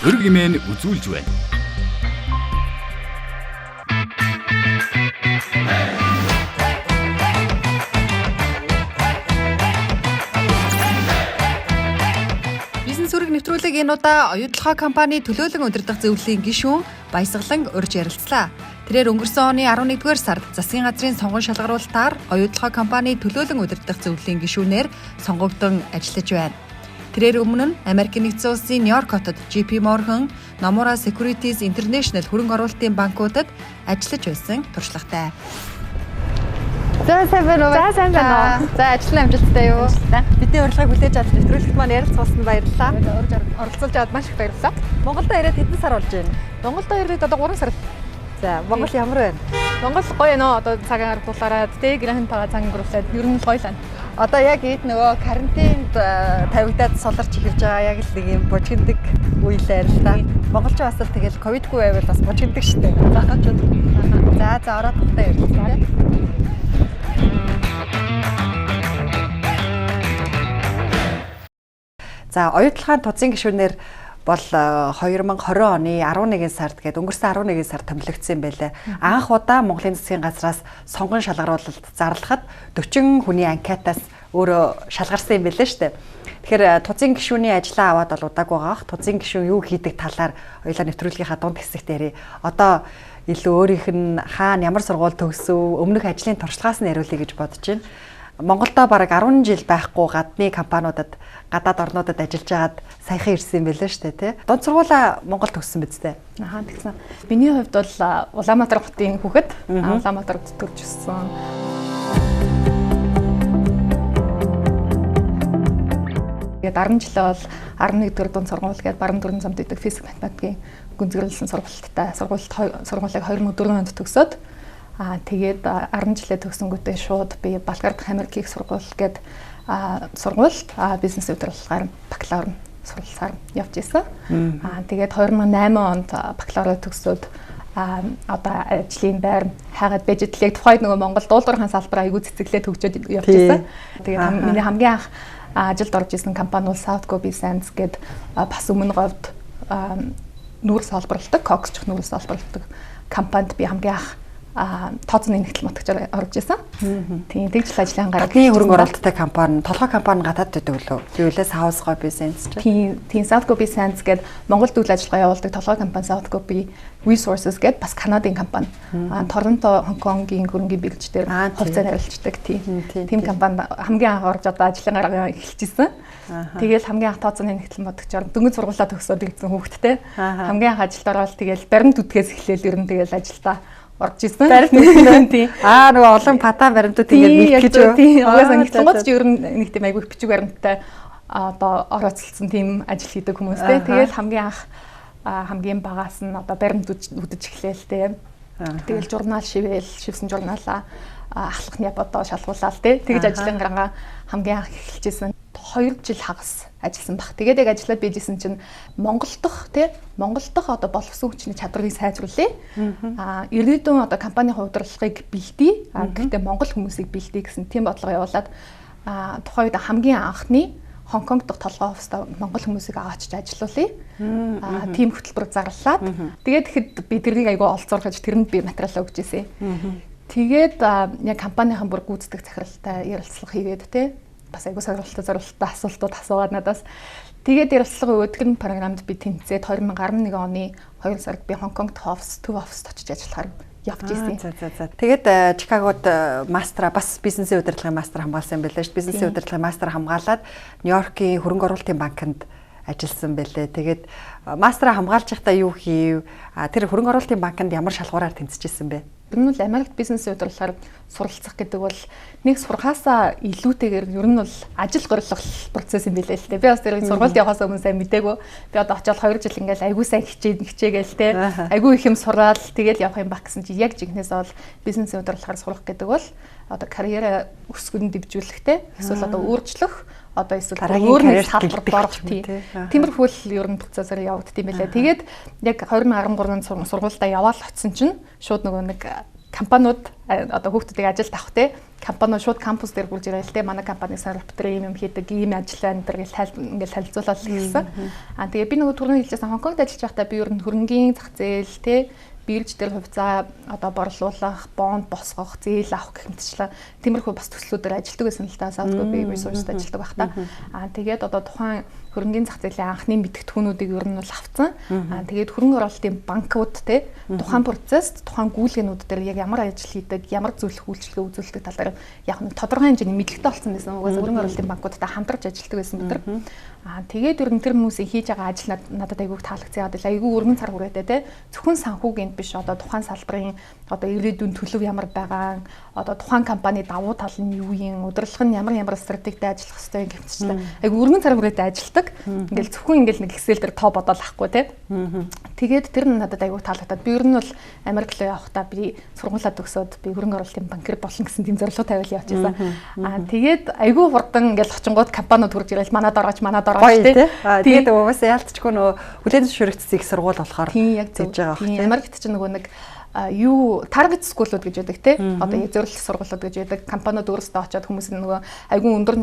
Өрг имэн үзүүлж байна. Бизнес үрэг нэвтрүүлэг энэ удаа Оюутолгой компани төлөөлөн удирдах зөвлөлийн гишүүн Баясгалан урьж ярилцлаа. Тэрээр өнгөрсөн оны 11-р сард засгийн газрын сонгон шалгаруулалтаар Оюутолгой компани төлөөлөн удирдах зөвлөлийн гишүүнээр сонгогдсон ажиллаж байна. Тэрээр өмнө нь Америк нэгдсэн улсын Нью-Йорк хотод JP Morgan, Nomura Securities International хөрөнгө оруулалтын банкудад ажиллаж байсан туршлагатай. За сайн байна уу? За сайн байна уу? За ажил нь амжилттай юу? Бидний урилгыг хүлээж авч нэвтрүүлэгт маань ярилцуулсанд баярлалаа. Урьж оролцуулж аваад маш их баярлалаа. Монголд ирээд хэдэн сар болж байна? Монголд ирээд одоо 3 сар. За Монгол ямар байна? Монгол гоё нөө одоо цагаан ардуулаараа тэ гэрхэн тагаа цаг өнгөрүүлээд ер нь л гоё л байна. Одоо яг эд нөгөө карантинд тавигдаад суларч эхэлж байгаа яг л нэг юм бужигнадаг үе л байр л та. Монголч бас л тэгэл ковидгүй байвал бас бужигнадаг штэ. Залуучууд. За за ороод тухтай ярилцлаа. За Оюутолгойн тузын гишүүнээр бол 2020 оны 11 сард гээд өнгөрсөн 11 сард томилогдсон юм байлээ. Анх удаа Монголын засгийн газраас сонгон шалгаруулалт зарлахад 40 хүний анкетаас өөрөө шалгарсан юм байлээ шүү дээ. Тэгэхээр тузын гишүүний ажлаа аваад бол удаагүй байгаа. Тузын гишүүн юу хийдэг талаар хоёулаа нэвтрүүлгийнхаа дунд хэсэгт ярив. Одоо илүү өөрийнх нь хаана ямар сургууль төгсөв, өмнөх ажлын туршлагаас нь яриулъя гэж бодож байна. Монголдо бараг 10 жил байхгүй гадны компаниудад, гадаад орнуудад ажиллаж байгаад саяхан ирсэн юм байлээ шүү дээ, тий. Дунд сургуулаа Монгол төгссөн биз дээ? Аа тэгсэн. Миний хувьд бол Улаанбаатар хотын хүүхэд, Улаанбаатарт төрж өссөн. Тэгээд 10 жилээ бол 11-р дунд сургууль гээд баруун дөрвөн замд идэг физик математикийн гүнзгийрлсэн сургуульттай сургуулийг 2004 онд төгсөөд тэгээд 10 жилээ төгсөнгүүтээ шууд би Балгар дахь Америк их сургууль гээд сургуульд бизнес удирдлагаар бакалавр суралцаар явж исэн. Тэгээд 2008 онд бакалавраа төгсөөд одоо ажлын байр хайгаад байж идэл яг тухайд нөгөө Монгол дуулуурхайн салбар айгүй цэцэглээ төгжөөд явж исэн. Тэгээд миний хамгийн анх ажилд орж исэн компани бол South Gobi Sands гээд бас өмнө говьд нүүрс олборлдог, коксчих нүүрс олборлдог компанид би хамгийн анх тооцооны нэгтэл мотгочоор орж исэн. Тийм тэгж л ажлын гараад. Гадны хөрөнгө оруулалттай компани, толгой компани гадаад байдаг лөө. Би үлээ South Gobi Sands ч. Тийм South Gobi Sands гээд Монголд үйл ажиллагаа явуулдаг толгой компани South Gobi Resources гээд бас Канадын компани. Торонто, Хонконгийн хөрөнгийн бирж дээр хувьцаа харилцдаг. Тийм компанид хамгийн анх орж одоо ажлын гаргаа эхэлж исэн. Тэгэл хамгийн анх тооцооны нэгтэл мотгочоор дөнгөж сургуулаа төгсөөд ирсэн хүүхэдтэй. Хамгийн анх ажилд ороод тэгэл баримт үтгэс эхлээл ер нь тэгэл ажилдаа орж исэн. Баримт тий. Нөгөө олон патан баримтууд ингээд нийлэх гэж юу? Тийм. Угаасаа нэгтлэнгууд ч ер нь нэг тийм айгүй бичиг баримттай одоо орооцолцсон тийм ажил хийдэг хүмүүс тий. Тэгэл хамгийн анх хамгийн багаас нь одоо баримт үдэж эхлээл тий. Тэгэл журнал шивэл, шивсэн журналаа ахлах нь одоо шалгуулаад тий. Тэгж ажлын гарангаа хамгийн анх эхэлж исэн. 2 жил хагас ажилласан баг. Тэгээд яг ажиллаад байжсэн чинь Монгол дахь тий Монгол дахь одоо боловсон хүчний чадварыг сайжруулъя. Ирээдүйн одоо компанийн хувьдруулахыг бэлдээ. Гэхдээ Монгол хүмүүсийг бэлдээ гэсэн тийм бодлого явуулаад тухайн үед хамгийн анхны Хонконг дахь толгой оффистаа Монгол хүмүүсийг аваачиж ажиллуулъя. Тийм хөтөлбөр зарлаад тэгээд тэгэхэд би тэрнийг айгүй олзуурхаж тэрэнд би материалаа өгч ирсэн. Тэгээд яг компанийн бүр гүйцэтгэх захиралтай ярилцлага хийгээд тий бас айгүй сонирхолтой зориулттай асуултууд асуугаад надаас тэгээд ярилцлага өгөөд тэр програмд би тэнцээд 2011 оны 2 сард би Хонконгт офис төв оффист очиж ажиллахаар явж ирсэн. За. Тэгээд Чикагод мастера бас бизнесийн удирдлагын мастер хамгаалсан юм байлээ шүү. Бизнесийн удирдлагын мастер хамгаалаад Нью-Йоркийн хөрөнгө оруулалтын банкнд ажилласан байлээ. Тэгээд мастера хамгаалж байхдаа юу хийв? Тэр хөрөнгө оруулалтын банкнд ямар шалгуураар тэнцэжсэн бэ? Ер нь бол Америкт бизнесийн удирдлагаар суралцах гэдэг бол нэг сурхаасаа илүүтэйгээр ер нь бол ажил горлох процесс юм билээ л дээ. Би бас тэр сургуульд явахаас өмнө сайн мдээгүй. Би одоо очиод 2 жил ингээл айгүй сайн хичээгээл те. Айгүй их юм сураал тэгэл явах юм баг гэсэн чи яг жинхнээсээ бол бизнесийн удирдлагаар сурах гэдэг бол одоо карьераа өсгөн дэвжүүлэх те. Эсвэл одоо өөрчлөх одоо эсвэл өөр нэг салбарт орох тиймэрхүү л ер нь процессор явагдд юм байлаа. Тэгээд яг 2013 онд сургуультай яваал очисон чинь шууд нөгөө нэг компаниуд одоо хүүхдүүдийг ажилд авах те Компани шууд кампус дээр гүрж ирээл те, манай компани сайн репутер ийм юм хийдэг, ийм ажил байна энэ гэл ингээл танилцуулаад хэлсэн. Тэгээ би нөгөө түрүүний хэлжсэн Хонконгт ажиллаж байхдаа би ер нь хөрөнгийн зах зээл те, бирж дээр хувьцаа одоо борлуулах, бонд босгох, зээл авах гэх мэтчлэн тиймэрхүү бас төслүүдээр ажилладаг байсан л да. South Korea Resource-д ажилладаг байх та. Тэгээд одоо тухайн хөрөнгийн зах зээлийн анхны мэдгэдэгхүүнүүдийг ер нь бол авцсан. Тэгээд хөрөнгө оруулалтын банкуд те, тухайн процесс, тухайн гүйлгээнүүд дээр яг ямар ажил хийдэг, ямар зөвлөх үйлчилгээ үзүүлдэг талаар яг нэг тодорхой хэмжээний мэдлэгтэй болсон байсан. Угаасаа хөрөнгө оруулалтын банкудтай хамтарч ажилладаг байсан бид нар. Тэгээд ер нь тэр хүмүүсийн хийж байгаа ажил надад айгүйх таалагдсан. Яг л айгүй өргөн цар хүрээтэй те, зөвхөн санхүүгийн биш, одоо тухайн салбарын одоо ирээдүйн төлөв ямар байгаа, одоо тухайн компани давуу тал нь юу юм, удирдлага нь ямар ямар стратегтэй ажиллах ёстой гэх мэтчлэн айгүй өргөн цар хүрээтэй ажилладаг. Ингээл зөвхөн ингээл нэг Excel дээр тоо бодоол ахгүй те. Тэгээд тэр нь надад айгүй таалагдаад би ер нь бол Америк руу явахдаа би сургуулаа төгсөөд би хөрөнгө оруулалтын банкир болно гэсэн тийм зорилго тавиал явчихсан. Тэгээд айгүй хурдан ингээл очингууд компаниуд хурж ирээл манад орооч манад орооч те. Тэгээд угаасаа яалтчгүй нөгөө хүлээн зөвшөөрөгдсөн их сургууль болохоор тэгж байгаа бах те. Америкт чинь нөгөө нэг юу target school-ууд гэж байдаг те. Одоо яг зорилт сургуулиуд гэж байдаг. Компаниуд өөрсдөө очиод хүмүүс нөгөө айгүй өндөр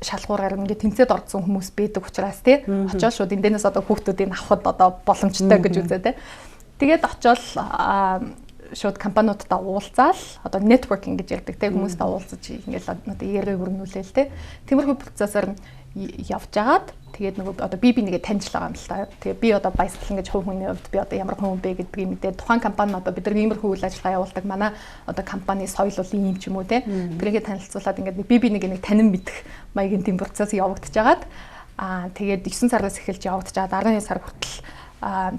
шалгуураар ингээд тэнцээд орсон хүмүүс байдаг учраас те. Очоод шууд эндээс одоо хүүхдүүдийг авахд одоо боломжтой гэж үзээ те. Тэгээд очоод шууд компаниудтай уулзаал одоо networking гэж ярьдаг те, хүмүүстэй уулзаж ингээд одоо яриаг өрнүүлээл те. Тиймэрхүү процессор явж агаад тэгээд нөгөө одоо би нэгээ таньжлаа юм л та. Тэгээд би одоо баясгалан гэж хувь хүний хувьд би одоо ямар хүн бэ гэдгийг мэдээ. Тухайн компани одоо бид нар иймэрхүү үйл ажиллагаа явуулдаг. Манай одоо компани соёл бол ийм ч юм уу те. Тэрийгэ танилцуулаад ингээд би нэгээ нэг танин мэдэх маягийн тийм процесс явагдаж агаад тэгээд 9 сараас эхэлж явагдаж агаад 11 сар хүртэл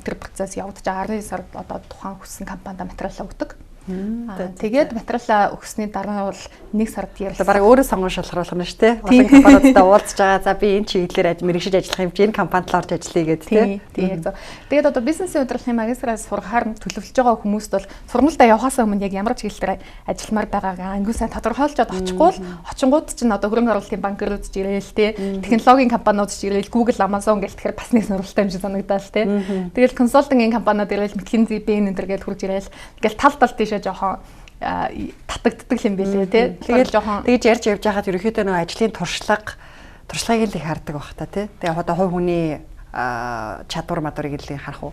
тэр процесс явагдаж байгаа. 11 сард одоо тухайн хүссэн компанида материалаа өгдөг. Тэгээд материалаа өгсөний дараа бол 1 сард ярьсан. Бараг өөрөө сонгон шалгаруулах нь шүү дээ. Олон компаниудтай уулзж байгаа. За би энэ чиглэлээр мэргэжиж ажиллах юм чи энэ компанид л орж ажиллая гэдэг тийм. Тийм яг зөв. Тэгээд одоо бизнесийн удирдлагын магистраас сурахаар төлөвлөж байгаа хүмүүст бол сургуультай явахаас өмнө яг ямар чиглэлээр ажилламаар байгаагаа ангиу сайн тодорхойлжод очихгүй л очингууд чинь одоо хөрөнгө оруулалтын банкрууд ч ирээл те. Технологийн компаниуд ч ирээл Google, Amazon гэл тэгэхээр бас нэг сонирхолтой юм шиг санагдаал те. Тэгэл консалтингийн компаниуд ирээл McKinsey, Bain энэ төр гэл хурж ирээл ингээл тал тал тийш жоохон татагддаг юм билээ тий. Тэгэл жоохон тэгж ярьж явж байхад ерөнхийдөө нөгөө ажлын туршлагыг л их хардаг байх та тий. Тэгээ одоо хувь хүний чадвар мадварыг л харах уу?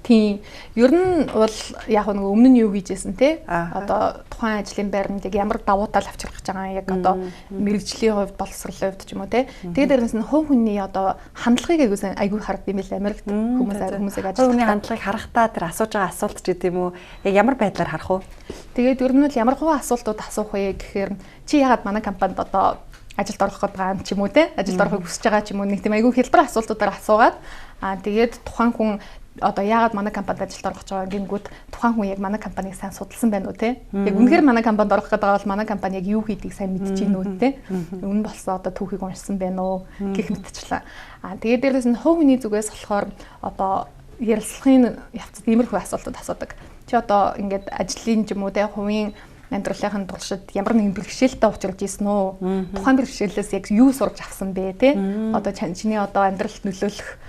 Тийм. Ер нь бол яг нөгөө өмнө нь юу хийжсэн те. Одоо тухайн ажлын байранд яг ямар давуу тал авчрах гэж байгаа яг одоо мэрэгжлийн хувьд, боловсролын хувьд ч юм уу те. Тэгээд дээрээс нь хувь хүний одоо хандлагыг айгүй айгүй хард юм билээ Америкт хүмүүсийг ажиллах. Хувь хүний хандлагыг харахтаа тэр асууж байгаа асуулт ч гэдэм үү яг ямар байдлаар харах вэ? Тэгээд ер нь бол ямар хувь асуултууд асуух вэ гэхээр чи яагаад манай компанид одоо ажилд орох гээд байгаа юм ч юм уу те. Ажилд орохыг хүсэж байгаа ч юм уу нэг тийм айгүй хэлбэр асуултуудаар асуугаад тэгээд тухайн хүн одоо яагаад манай компанид ажилд орох гэж байгаа гингүүд тухайн хүн яг манай компанийг сайн судалсан байна уу те. Яг үнэхээр манай компанид орох гэдэг бол манай компани яг юу хийдгийг сайн мэдэж гин үү те. Үнэн болсон одоо түүхийг уншсан байна уу гэх мэтчлээ. Тэгээд дээрээс нь хувь хүний зүгээс болохоор одоо ярилцлагын явцад иймэрхүү асуултууд асуудаг. Чи одоо ингээд ажлын ч юм уу те хувийн амьдралынхын туршид ямар нэгэн бэрхшээлтэй учирч ийсэн үү? Тухайн бэрхшээлээс яг юу сурч авсан бэ те? Одоо чиний одоо амьдралд нөлөөлөх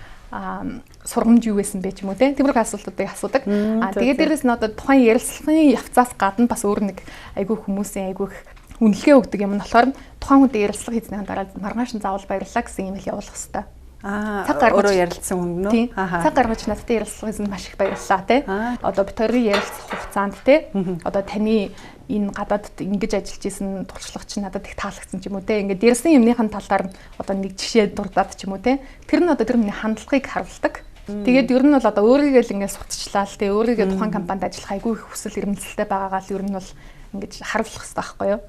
сургамж юу байсан бэ ч юм уу те. Тиймэрхүү асуултуудыг асуудаг. Тэгээд дээрээс нь одоо тухайн ярилцлагын явцаас гадна бас өөр нэг айгүй хүмүүсийн айгүй их үнэлгээ өгдөг юм нь болохоор тухайн хүнтэй ярилцлага хийснийхэн дараа маргааш нь заавал баярлалаа гэсэн имэйл явуулах хэрэгтэй. Цаг гаргаж өөрөө ярилцсан хүн нөө. Цаг гаргаж надтай ярилцлага хийсэн маш их баярлалаа те. Одоо бид хоёрын ярилцах хугацаанд те. Одоо таны энэ гадаадд ингэж ажиллаж исэн туршлага чинь надад их таалагдсан ч юм уу те. Ингээд ярьсан юмныхын талаар одоо нэг жишээ дурдаад ч юм уу те. Тэр нь одоо тэр хүний хандлагыг харуулдаг. Тэгээд ер нь бол одоо өөрийгөө л ингээд сурталчлаа л те. Өөрийгөө тухайн компанид ажиллах айгүй их хүсэл эрмэлзэлтэй байгаагаа л ер нь бол ингэж харуулах хэрэгтэй байхгүй юу?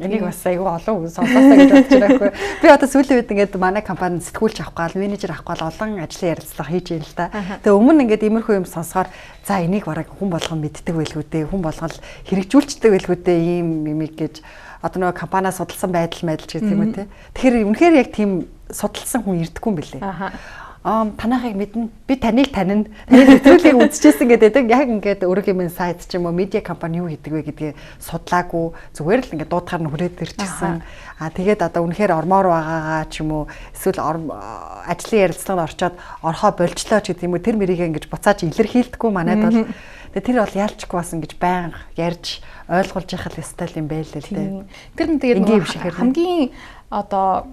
Энийг бас айгүй олон хүн сонсоосаа гэж бодож байгаа байхгүй. Би одоо сүүлийн үед ингээд манай компанид сэтгүүлч авах гал, менежер авах гал олон ажлын ярилцлага хийж байна л да. Тэгээ өмнө ингээд иймэрхүү юм сонсохоор за энийг бараг хүн болгон мэддэг байлгүй дээ, хүн болгон хэрэгжүүлждэг байлгүй дээ ийм юмыг гэж одоо нөгөө компаниа судалсан байдал ч гэх юм уу те. Тэгэхээр үнэхээр яг тийм судалсан хүн ирдэггүй юм билээ. Танахыг мэднэ. Би таныг танина. Таны нэвтрүүлгийг үзчихсэн гэдэг. Яг ингээд өөрийн сайт ч юм уу медиа компани юу хийдэг вэ гэдгийг судлаагүй. Зүгээр л ингээд дуудахаар нь хүрээд ирчихсэн. Тэгээд одоо үнэхээр ормоор байгаагаа ч юм уу эсвэл ажлын ярилцлаганд орчоод орхоо болжлоо ч гэдэг юм уу тэр мэрийгээ ингэж буцааж илэрхийлдэггүй манайд бол. Тэгээ тэр бол ялчгүй бас ингэж байнга ярьж ойлгуулж явах л ёстой юм байл л дээ. Тэр нь тэгээд хамгийн одоо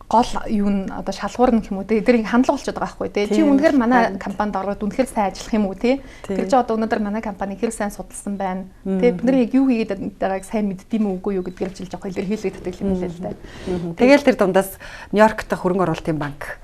гол юу н одоо шалгуур нь юм уу те, тэр хандлага болчиход байгаа байхгүй те. Чи үнэхээр манай компанид ороод үнэхээр сайн ажиллах юм уу те. Тэр чи одоо өнөөдөр манай компани хэр сайн судалсан байна те. Бид нар яг юу хийгээд байгааг сайн мэддэм үү үгүй юу гэдгээр жил жоох илэрхийлэгддэг юм лээ л дээ. Тэгэл тэр дундаас Нью-Йорк дахь хөрөнгө оруулалтын банк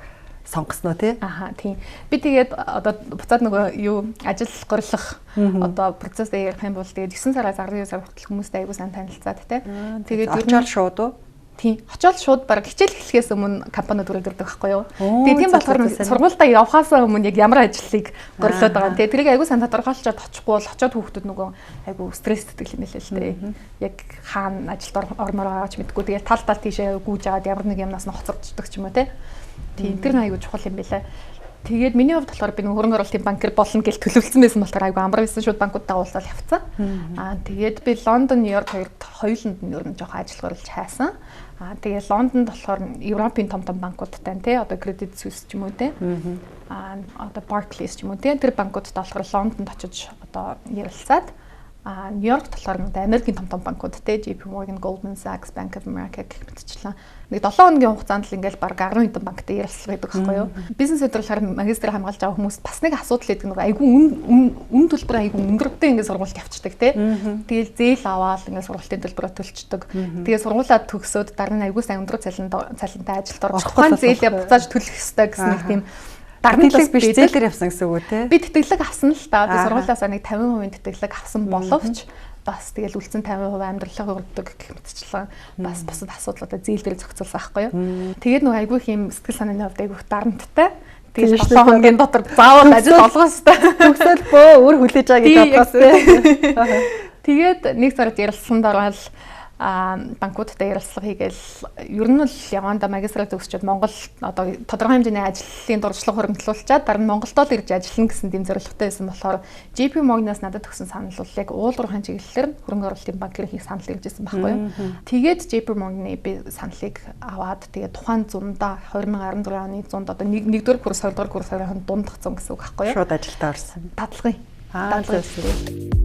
сонгосноо тий. Аха, тийм. Би тэгээд одоо буцаад нөгөө юу ажил горлох одоо процессыг ярих юм бол тэгээд 9 сараас 12 сар хүртэл хүмүүстэй аягүй сайн танилцаад те. Тэгээд очоод шууд уу? Тийм. Очоод шууд баг хичээл эхлэхээс өмнө компаниуд үрээд ирдэг байхгүй юу. Тэгээд тийм болохоор сургуультай явхаас өмнө яг ямар ажлыг горлоод байгаа юм те. Тэрийг аягүй сайн тодорхойлцоод очихгүй бол очоод хүүхдүүд нөгөө аягүй стресстэй юм байлээ л те. Яг хаана ажилд ормоор байгаа ч мэдгүй. Тэгээд тал тал тийшээ гүйж аваад ямар нэг юмнаас нь хоцорддог ч юм уу те. Тийм, тэр нь аягүй чухал юм байлаа. Тэгээд миний хувьд болохоор би нөгөө хөрөнгө оруулалтын банкэр болно гэж төлөвлөсөн байсан болохоор аягүй амар байсан, шууд банкудаа уулзаад явцсан. Тэгээд би Лондон, Нью-Йорк хоёрт хоёуланд нь ер нь жоохон ажил горлж хайсан. Тэгээд Лондонд болохоор Европын том том банкудтай тий, одоо Credit Suisse ч юм уу тий. Одоо Barclays ч юм уу тий. Тэр банкудтай болохоор Лондонд очиж одоо ярилцаад, Нью-Йоркт болохоор Америкийн том том банкуд тий, JP Morgan, Goldman Sachs, Bank of America гэх мэтчлэн нэг 7 хоногийн хугацаанд л ингээл баг 10 хэдэн банктай ярилцлага хийдэг байхгүй юу. Бизнес удирдлагаар магистр хамгаалж байгаа хүмүүс бас нэг асуудал гэдэг нэг айгүй үн төлбөр айгүй өндөртэй ингээд сургуульд явцдаг тий. Тэгэл зээл аваад ингээд сургуулийн төлбөрөө төлчдөг. Тэгээ сургуулаа төгсөөд дараа нь айгүй сайн өндөр цалинтай ажилд орж тухайн зээлээ буцааж төлөх ёстой гэсэн нэг тийм тэтгэлэг биш, зээлээр явсан гэсэн үг үү те? Би тэтгэлэг авсан л та. Би сургуулиасаа нэг 50% тэтгэлэг авсан боловч бас тэгэл үлдсэн 50% амьдралаа хөрдөг гэх мэтчлэн бас бусад асуудлуудаа зээл дээр зохицуулсан байхгүй юу. Тэгээд нөгөө айгүй их юм сэтгэл санааны хувьд айгүй их дарамттай. Тэгээд 7 хоногийн дотор заавал ажил олгох ёстой. Төгсөөл бөө өөр хүлээж байгаа гэж бодгоос те. Тэгээд нэг сард ярилцсанд ороод банкудтай ярилцлага хийгээл ер нь л явандаа магистраа төгсчөөд Монгол одоо тодорхой хэмжээний ажлын дурдлага хуримтлуулчаад дараа нь Монголдоо л ирж ажиллана гэсэн тийм зорилготой байсан болохоор JP Morgan-аас надад өгсөн санал бол яг уулуурхайн чиглэлээр хөрөнгө оруулалтын банкэр хийх санал ирж байсан байхгүй юу. Тэгээд JP Morgan-ы би саналыг аваад тэгээд тухайн зундаа 2016 оны зунд одоо 1-р курс, 2-р курс хоёрын дундах зун гэсэн үг байхгүй юу. Шууд ажилдаа орсон. Дадлагын. Дадлагын.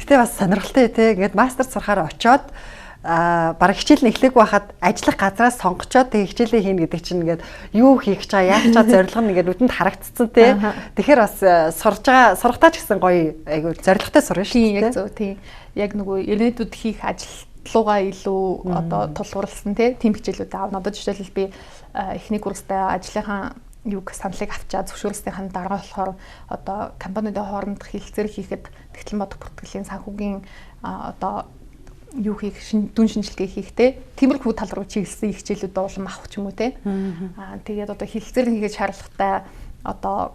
Гэтэ бас сонирхолтой те, ингээд мастер сурахаар очоод бараг хичээл нь эхлэегүй байхад ажиллах газраас сонгочоод тэг хичээлээ хийнэ гэдэг чинь ингээд юу хийх гэж байгаа, яах гэж байгаа зорилго нь ингээд нүдэнд харагдцсан те. Тэгэхээр бас сурж байгаа, сурахтаа ч гэсэн гоё айгу зорилготой сурна шүү дээ. Яг зөв, тийм. Яг нөгөө ирээдүйд хийх ажил лугаа илүү одоо тулгуурласан те, тийм хичээлүүд аавна. Одоо жишээлбэл би эхний курстаа ажлынхаа юг саналыг авчаад зөвшөөрснийхэн дараа болохоор одоо компаниудын хоорондох хэлцээр хийхэд тэгтлэн бодох бүртгэлийн санхүүгийн одоо юу хийх дүн шинжилгээ хийх те, тиймэрхүү тал руу чиглэсэн хичээлүүд улам авах ч юм уу те. Тэгээд одоо хэлцээр хийхэд шаардлагатай одоо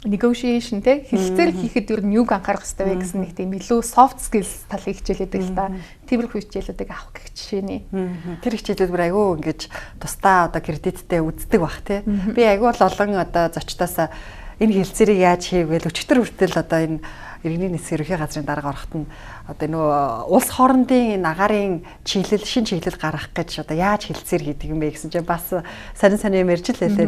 negotiation те, хэлцээр хийхэд ер нь юг анхаарах хэрэгтэй вэ гэсэн нэг тийм илүү soft skills талыг хичээлэдэг л та. Тиймэрхүү хичээлүүдийг авах гэх жишээний. Тэр хичээлүүд бүр айгүй ингэж тусдаа одоо кредиттэй үздэг бах те. Би айгүй л олон одоо зочдоос энэ хэлцээрийг яаж хийвэл өчигдөр хүртэл одоо энэ иргэний нийслэл ерөнхий газрын дарга ороход нь одоо нөгөө улс хоорондын энэ агаарын чиглэл, шин чиглэл гаргах гэж одоо яаж хэлцээр хийдэг юм бэ гэсэн чинь бас сонин сонин юм ярьж л байлаа.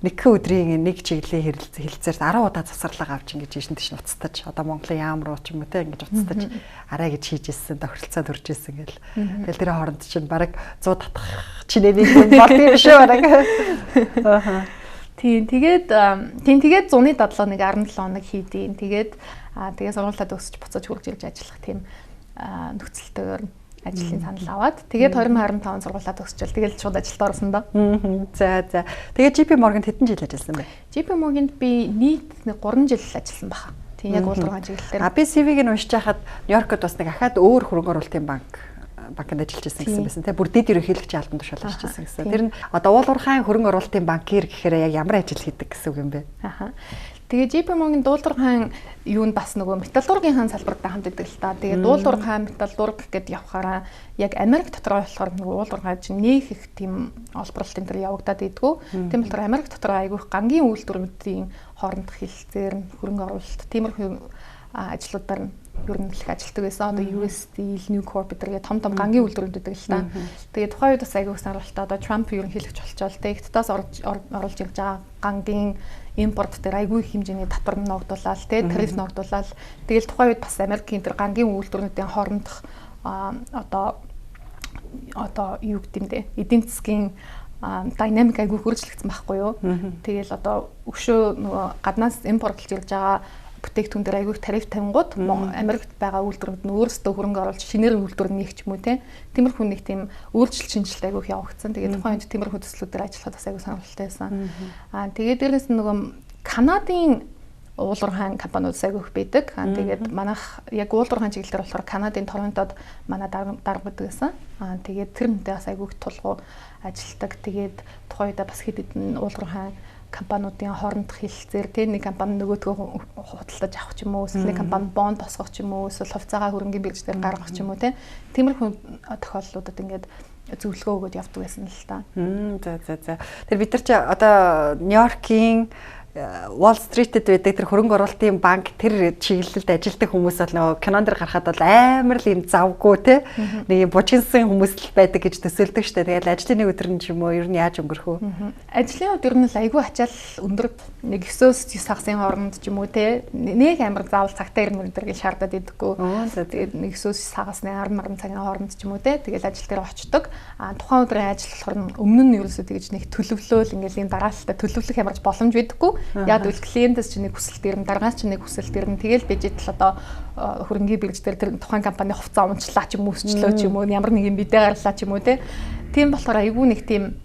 Нэгхэн өдрийн нэг чиглэлийн хэлцээр 10 удаа завсарлага авч ингэж ийшин тийш нуцтаж одоо Монголын яам руу ч юм уу те ингэж уцтаж арай гэж хийж ирсэн, тохиролцоо төрж ирсэн гэл. Тэгэл тэр хооронд чинь бараг 100 татах чинээний юм болд юм шүү бараг. Аа. Тийм, тэгээд тийм тэгээд зуны дадлага нэг 17 хоног хийдیں۔ Тэгээд тэгээ сургуулиуд төгсөж буцаж хурж ирж ажиллах тийм нөхцөлтэйгээр ажлын санал аваад тэгээд 2025 сургуулиуд төгсчөөл тэгэл шууд ажилд орсон доо. За за. Тэгээд JP Morgan хэдэн жил ажилласан бэ? JP Morgan-д би нийт 3 жил ажилласан баха. Тийм, яг уулуурхайн чиглэлээр. А би CV-г нь уншиж байхад Нью-Йоркод бас нэг ахаад өөр хөрөнгө оруулалтын банкнд ажиллаж байсан гэсэн байсан тийм, бүр дэд ерөнхийлөгчийн албан тушаал ажиллаж байсан гэсэн. Тэр нь одоо уулуурхайн хөрөнгө оруулалтын банкир гэхээр яг ямар ажил хийдэг гэсэн үг юм бэ? Аха. Тэгээ JP Morgan дуулуурхайн юу нь бас нөгөө металлургийнхаа салбартай хамт идэг л та. Тэгээ дуулуурхайн металлург гэд явхаараа яг Америк дотор болохоор нөгөө уулуурхай чинь нөх их тийм олборлолтын тэр явагдаад идэггүй. Тийм болохоор Америк дотор айгүйх гангийн үйлдвэрүүдийн хоорондох хэлцээр хөрөнгө оруулалт тиймэрхүү ажлуудаар ер нь их ажилтдаг байсан. Одоо US Steel, Nucor бидэргээ том том гангийн үйлдвэрүүд байдаг л та. Тэгээд тухайн үед бас айгүй сонирхолтой. Одоо Трамп ерөнхийлөгч болчоол тэ Хятадаас оруулж ирж байгаа гангийн импорт дээр айгүй их хэмжээний татвар ногдуулаад тэ тариф ногдуулаад тэгэл тухайн үед бас Америкийн тэр гангийн үйлдвэрнүүдийн хоорондох одоо юу гэдэм бэ? Эдийн засгийн динамик айгүй хөржлөгдсөн байхгүй юу? Тэгэл одоо өшөө нөгөө гаднаас импортлж ирж байгаа бүтээгдэхүүн дээр айгүй их тариф тавингууд Америкт байгаа үйлдвэрүүд нь өөрсдөө хөрөнгө оруулж шинээр үйлдвэр нээх ч юм уу те. Тиймэрхүү нэг тийм өөрчлөлт шинжилэлт айгүй их явагдсан. Тэгээд тухайн үед тиймэрхүү төслүүдээр ажиллахад бас айгүй сонирхолтой байсан. Тэгээд дээрээс нь нөгөө Канадын уулуурхайн компаниуд айгүй их байдаг. Тэгээд манайх яг уулуурхайн чиглэл дээр болохоор Канадын Торонтод манай дарга байдаг гэсэн. Тэгээд тэр хүнтэй бас айгүй их тулгуу ажилладаг. Тэгээд тухайн үедээ бас хэд хэдэн уулуурхайн компаниудын хоорондох хэлэлцээр тэ нэг компани нөгөөдгөө худалдаж авах ч юм уу, эсвэл нэг компани бонд босгох ч юм уу, эсвэл хувьцаагаа хөрөнгийн бирж дээр гаргах ч юм уу тэ. Тиймэрхүү тохиолдлуудад ингээд зөвлөгөө өгөөд явдаг байсан л та. За. Тэр бид нар чи одоо Нью-Йоркийн Wall Street-д байдаг тэр хөрөнгө оруулалтын банк тэр чиглэлд ажилладаг хүмүүс бол нөгөө кинон дэр гарахад бол амар л юм завгүй те нэг юм бужигнсан хүмүүс л байдаг гэж төсөөлдөг штэ. Тэгэл ажлын нэг өдөр нь ч юм уу ер нь яаж өнгөрөх вэ? Ажлын өдөр нь л айгүй ачаал өндөр нэг 9-өөс 9 хагасын хооронд ч юм уу те нэг амар заавал цагтаа ирнэ өдөр гэж шаардаад идэггүй. Тэгээд нэг 9-өөс 9 хагасны 10 10 цагийн хооронд ч юм уу те тэгэл ажил дээр очдог. А тухайн өдрийн ажил болохоор өмнө нь ерөөсөө тэгж нэг төлөвлөөл ингээл юм дараалалтай төлөвлөх ямарч боломж байдаггүй. Яг үл клиентээс чи нэг хүсэлт ирнэ, дараагаас чи нэг хүсэлт ирнэ. Тэгэл бижид л одоо хөрөнгийн бирж дээр тэр тухайн компани хувьцаа унчлаа ч юм уу, өсчлөө ч юм уу, ямар нэг юм мэдээ гарлаа ч юм уу те. Тийм болохоор айгүй нэг тийм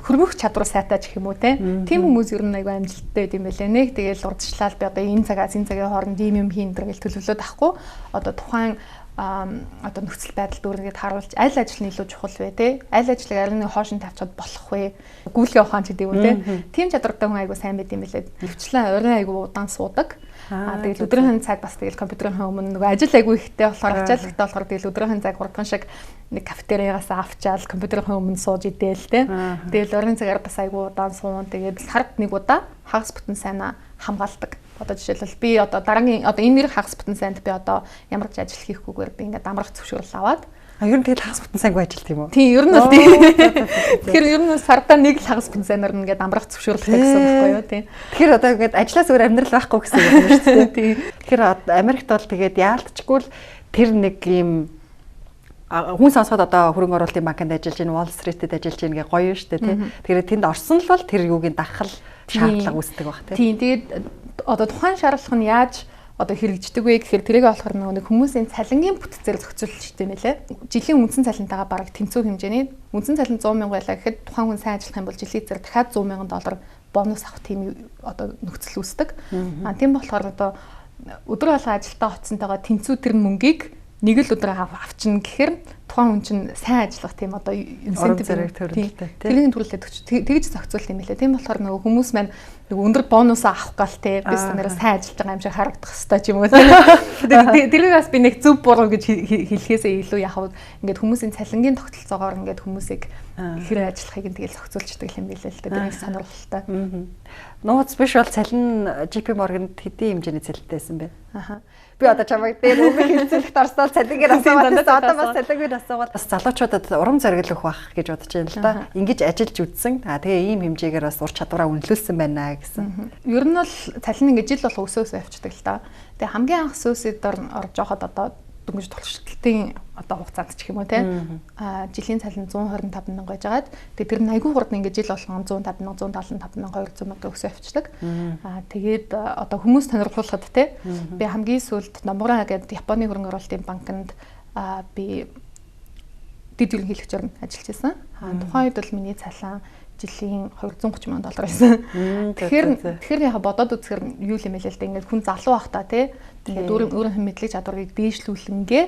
хөрвөх чадвар сайтай ч гэх юм уу те. Тийм хүмүүс ер нь айгүй амжилттай байд юм байлээ. Нэг тэгэл урдчлал би одоо энэ цагаас энэ цагийн хооронд ийм юм хийн гэл төлөвлөөд авахгүй. Одоо тухайн одоо нөхцөл байдал дүүрнгээд харуулж аль ажил нь илүү чухал вэ те, аль ажлыг аль нэг хоошин тавьчихад болох вэ, гүйлгээ ухаан ч гэдэг юм те. Тийм чадвартай хүн айгүй сайн байд юм билээ. Өвчлэн оройн айгүй удаан суудаг. Тэгэл өдрийн цаг бас тэгэл компьютерийн өмнө нөгөө ажил айгүй ихтэй болохоор ачаал ихтэй болохоор тэгэл өдрийн цаг 3 дахь шиг нэг кафетериагаас авчаал компьютерийн өмнө сууж идээл те. Тэгэл оройн цагаар бас айгүй удаан суун. Тэгээд сард нэг удаа хагас бүтэн сайнаа хамгаалдаг. Одоо жишээлбэл би одоо дараагийн одоо энэ нэр хагас бүтэн сайнд би одоо ямар ч ажил хийхгүйгээр би ингээд амрах зөвшөөрөл аваад. Ер нь тэгэл хагас бүтэн сайнгүй ажилт юм уу? Тийм, ер нь бол тийм. Тэгэхээр ер нь сардаа нэг л хагас бүтэн сайнаар ингээд амрах зөвшөөрлөлтэй гэсэн үг байхгүй юу? Тийм. Тэгэхээр одоо ингээд ажлаас өөр амьдрал байхгүй гэсэн юм шүү дээ. Тийм. Тэгэхээр Америкт бол тэгээд яалтчгүй л тэр нэг юм хүн сонсоход одоо хөрөнгө оруулалтын банкнд ажиллаж байна, Wall Street-д ажиллаж байна гэх гоё шүү дээ, тий. Тэгэхээр тэнд орсон л бол тэр юугийн дахал шаардлага үүсдэг баг, тий. Тийм, тэгээд одоо тухайн шаардлага нь яаж одоо хэрэгждэг вэ гэхээр тэрийг болохоор нөгөө нэг хүмүүсийн цалингийн бүтцээр зохицуулж юм байлээ. Жилийн үндсэн цалинтайгаа бараг тэнцүү хэмжээний үндсэн цалин 100 мянга байлаа гэхэд тухайн хүн сайн ажиллах юм бол жилийн эцээр дахиад 100 мянган доллар бонус авах тийм одоо нөхцөл үүсдэг. Тийм болохоор одоо өдөр болгон ажилдаа очсонтойгоо тэнцүү тэр мөнгийг нэг л өдөр авчна гэхээр тухайн хүн чинь сайн ажиллах тийм одоо инсентив төрөлтэй тэрийн төрөлтэй тэгж зохицуулт юм билээ. Тийм болохоор нөгөө хүмүүс маань нөгөө өндөр бонус авах гал те би нэрээ сайн ажиллаж байгаа юм шиг харагдах хэвээр ч юм уу. Тэрийг бас би нэг зөв буруу гэж хэлэхээсээ илүү яг ингээд хүмүүсийн цалингийн тогтолцоогоор ингээд хүмүүсийг хэр ажиллахыг нь тэгэл зохицуулчихдаг юм билээ л дээ. Тэр сонирхолтой. Нууц биш бол цалин JP Morgan-д хэдийн хэмжээний цалинтай байсан бэ? Аха. Би одоо чамайг дээр өмнө хилцүүлэхт орсоор цалингаар асуугаад одоо бас цалингаар асуугаад бас залуучуудад урам зориг өгөх байх гэж бодож байна л да. Ингэж ажиллаж үтсэн. Аа тэгээ ийм хэмжээгээр бас ур чадвараа үнэлүүлсэн байна гэсэн. Ер нь бол цалин ингэж жил болох өсөөсөө явчихдаг л да. Тэгээ хамгийн анх өсөөсөд орж явахад одоо дөнгөж туршилтын одоо хугацаанд ч гэх юм уу те. Жилийн цалин 125 мянга байжгаад тэгээ тэр нь айгүй хурдан ингэж жил болгон 105 мянга, 175 мянга, 200 мянга өсөө явчихдаг. Тэгээд одоо хүмүүс сонирхуулахад те би хамгийн сүүлд Номура гэдэг Японы хөрөнгө оруулалтын банкнд би дэд ерөнхийлөгчөөр нь ажиллаж байсан. Тухайн үед бол миний цалин жилийн 230 мянган доллар байсан. Тэгэхээр яг бодоод үзэхээр юу юм бэ л дээ. Ингээд хүн залуу байхдаа тий ингээд өөрийнх нь мэдлэг чадварыг дээшлүүлэнгээ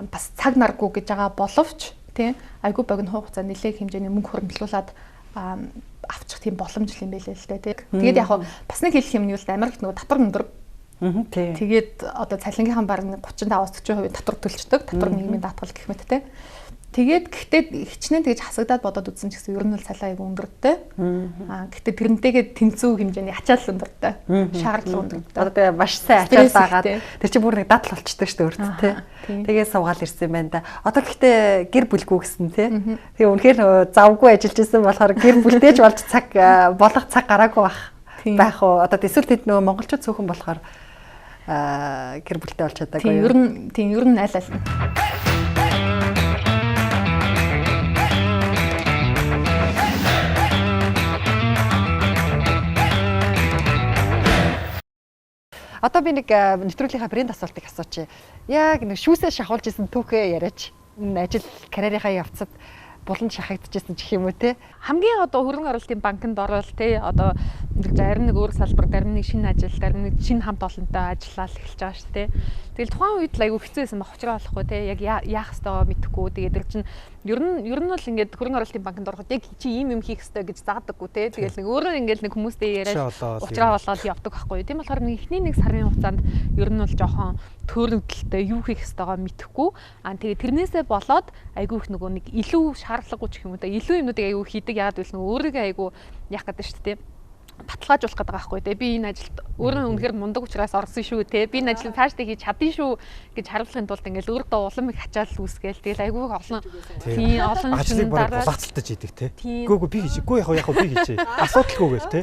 бас цаг наргүй гэж байгаа боловч тий айгүй богино хугацаа нэлээх хэмжээний мөнгө хөрөнгөлүүлээд авчих тийм боломж юм байлээ л дээ тий. Тэгээд яг бас нэг хэлэх юм нь юу л Америкт нөгөө татвар өндөр. Тэгээд одоо цалингийнхан бараг 35-аас 40% татвар төлждөг. Татвар нийгмийн даатгал гэх мэт тий. Тэгээд гэхдээ хичнээн тэгж хасагдаад бодоод үзсэн ч гэсэн ер нь бол цалин айгүй өндөртэй. Гэхдээ тэрнтэйгээ тэнцүү хэмжээний ачаал өндөртэй. Шаардлага өндөртэй. Одоо тэгээ маш сайн ачаал дагаад тэр чинь бүр нэг дадал болчтой шүү дээ өөртөө тий. Тэгээ суугаал ирсэн байна да. Одоо гэхдээ гэр бүлгүй гэсэн тий. Тэгээ үнэхээр завгүй ажиллаж исэн болохоор гэр бүлтэйч болж цаг болох цаг гараагүй байх уу? Одоо эсвэл тэд нөгөө монголчууд цөөхөн болохоор гэр бүлтэй болж чадаагүй. Тийм ер нь аль аль нь. Одоо би нэг нэвтрүүлгийнхаа брэнд асуултыг асуучих. Яг нэг шүүсээ шахуулж исэн түүхээ яриач. Энэ ажил карьерийнхаа явцад буланд шахагдчихсэн ч гэх юм уу те. Хамгийн одоо хөрөнгө оруулалтын банкнд орвол те одоо зарим нэг өөр салбар, зарим нэг шинэ ажил, зарим нэг шинэ хамт олонтой ажиллаад эхэлж байгаа шүү дээ. Тэгэл тухайн үед л айгүй хэцүү байсан баг, учраа болохгүй те. Яг яах ёстойгоо мэдэхгүй. Тэгээд тэр чинь ер нь бол ингээд хөрөнгө оруулалтын банкнд ороход яг чи ийм юм хийх ёстой гэж заадаггүй те. Тэгэл нэг өөрөө ингээд нэг хүмүүстэй яриад учраа болоод явдаг байхгүй. Тийм болохоор нэг эхний нэг сарын хугацаанд ер нь бол жоохон төөрөгдөлтэй юу хийх ёстойгоо мэдэхгүй. Тэгээд тэрнээсээ болоод айгүй их нөгөө нэг илүү шаардлагагүй ч юм уу те. Илүү юмнуудыг айгүй хийдэг. Яагаад гэвэл нөгөө өөрийгөө айгүй яах гэдэг шүү дээ. Баталгаажуулах гэдэг байгаа байхгүй те. Би энэ ажилд өөрөө үнэхээр мундаг учраас орсон шүү те. Би энэ ажлыг цаашдаа хийж чадсан шүү гэж харуулахын тулд ингээл өөртөө улам их ачаал үүсгээл тэгэл айгүй олон тийм олон ажлыг бараг булаацалтаж идэг те. Гүү би хийж. Гүү яг би хийчээ. Асуудалгүй гээл те.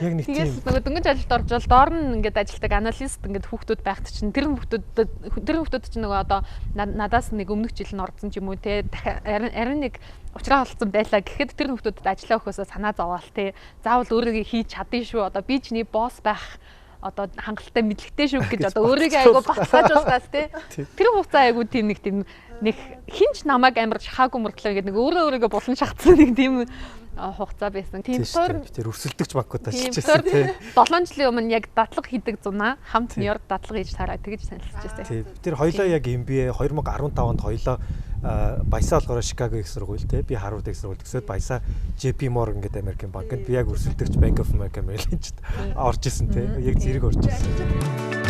Яг нэг тийм. Тэгэл нөгөө дөнгөж ажилд орж бол доор нь ингээд ажилтдаг аналист ингээд хүүхдүүд байхад чинь тэр хүүхдүүд чинь нөгөө одоо надаас нэг өмнөх жил нь орсон ч юм уу те. Харин нэг учраа олцсон байлаа гэхэд тэр хүүхдүүдэд ажиллаа өгөхөөсөө санаа зовоол те. Заавал өөрийгөө хийж чадна шүү. Одоо би чиний босс байх одоо хангалттай мэдлэгтэй шүү гэж одоо өөрийгөө айгүй баталгаажуултаас те. Тэр хугацаа айгүй тийм нэг тийм нэг хинч намайг амар шахаагүй мөртлөө ингээд нэг өөрөө өөрийгөө булан шахацсан нэг тийм хугацаа байсан. Тийм тэр өрсөлдөгч банкуд ажиллаж байсан те. 7 жилийн өмнө яг дадлага хийдэг зунаа хамт Нью-Йорк дадлага хийж тараа тэгж танилцж байсан. Тийм. Тэр хоёлоо яг MBA 2015 онд хоёлоо Баясаа болохоор Chicago их сургууль те. Би Harvard их сургууль төгсөөд Баясаа JP Morgan гэдэг Америкийн банкнд би яг өрсөлдөгч Bank of America Merrill Lynch-д орж исэн те. Яг зэрэг орж исэн.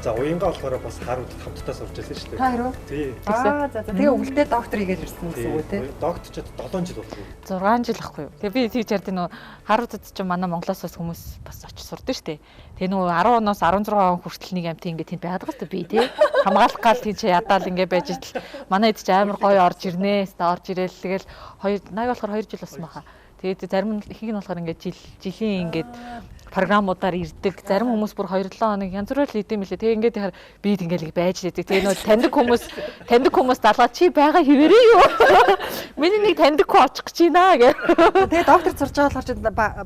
За уянга болохоор бас Harvard-д хамтдаа сурч байсан шүү дээ. Та хэрэг? Тий. Аа за за. Тэгээ өвөлтэй доктор хийгээд ирсэн гэсэн үг үү те? Доктор ч 7 жил болсон. 6 жил ахгүй юу. Тэгээ би тийж ярьд нөө Harvard-д ч манай Монголоос бас хүмүүс бас очиж сурдаг шүү дээ. Тэгээ нөө 10 оноос 16 он хүртэл нэг амт ингэ тэнд байдаг шүү дээ би тий. Хамгаалах гал тийч ядаал ингэ байж итл манай эд ч амар гоё орж ирнэ. Хаста орж ирээл тэгэл 2 наг болохоор 2 жил болсон баха. Тэгээд зарим нь ихэнх нь болохоор ингээд жилийн ингээд програмуудаар ирдэг. Зарим хүмүүс бүр 2-7 хоног янз бүрээр л идэм билээ. Тэгээ ингээд яхаар би ингээл байж лээдэг. Тэгээ нөө таньдаг хүмүүс залгаа чи байгаа хിവэрээ юу? Миний нэг таньдаг хүн очих гэж байна гэх. Тэгээ доктор сурж байгаа болохоор чи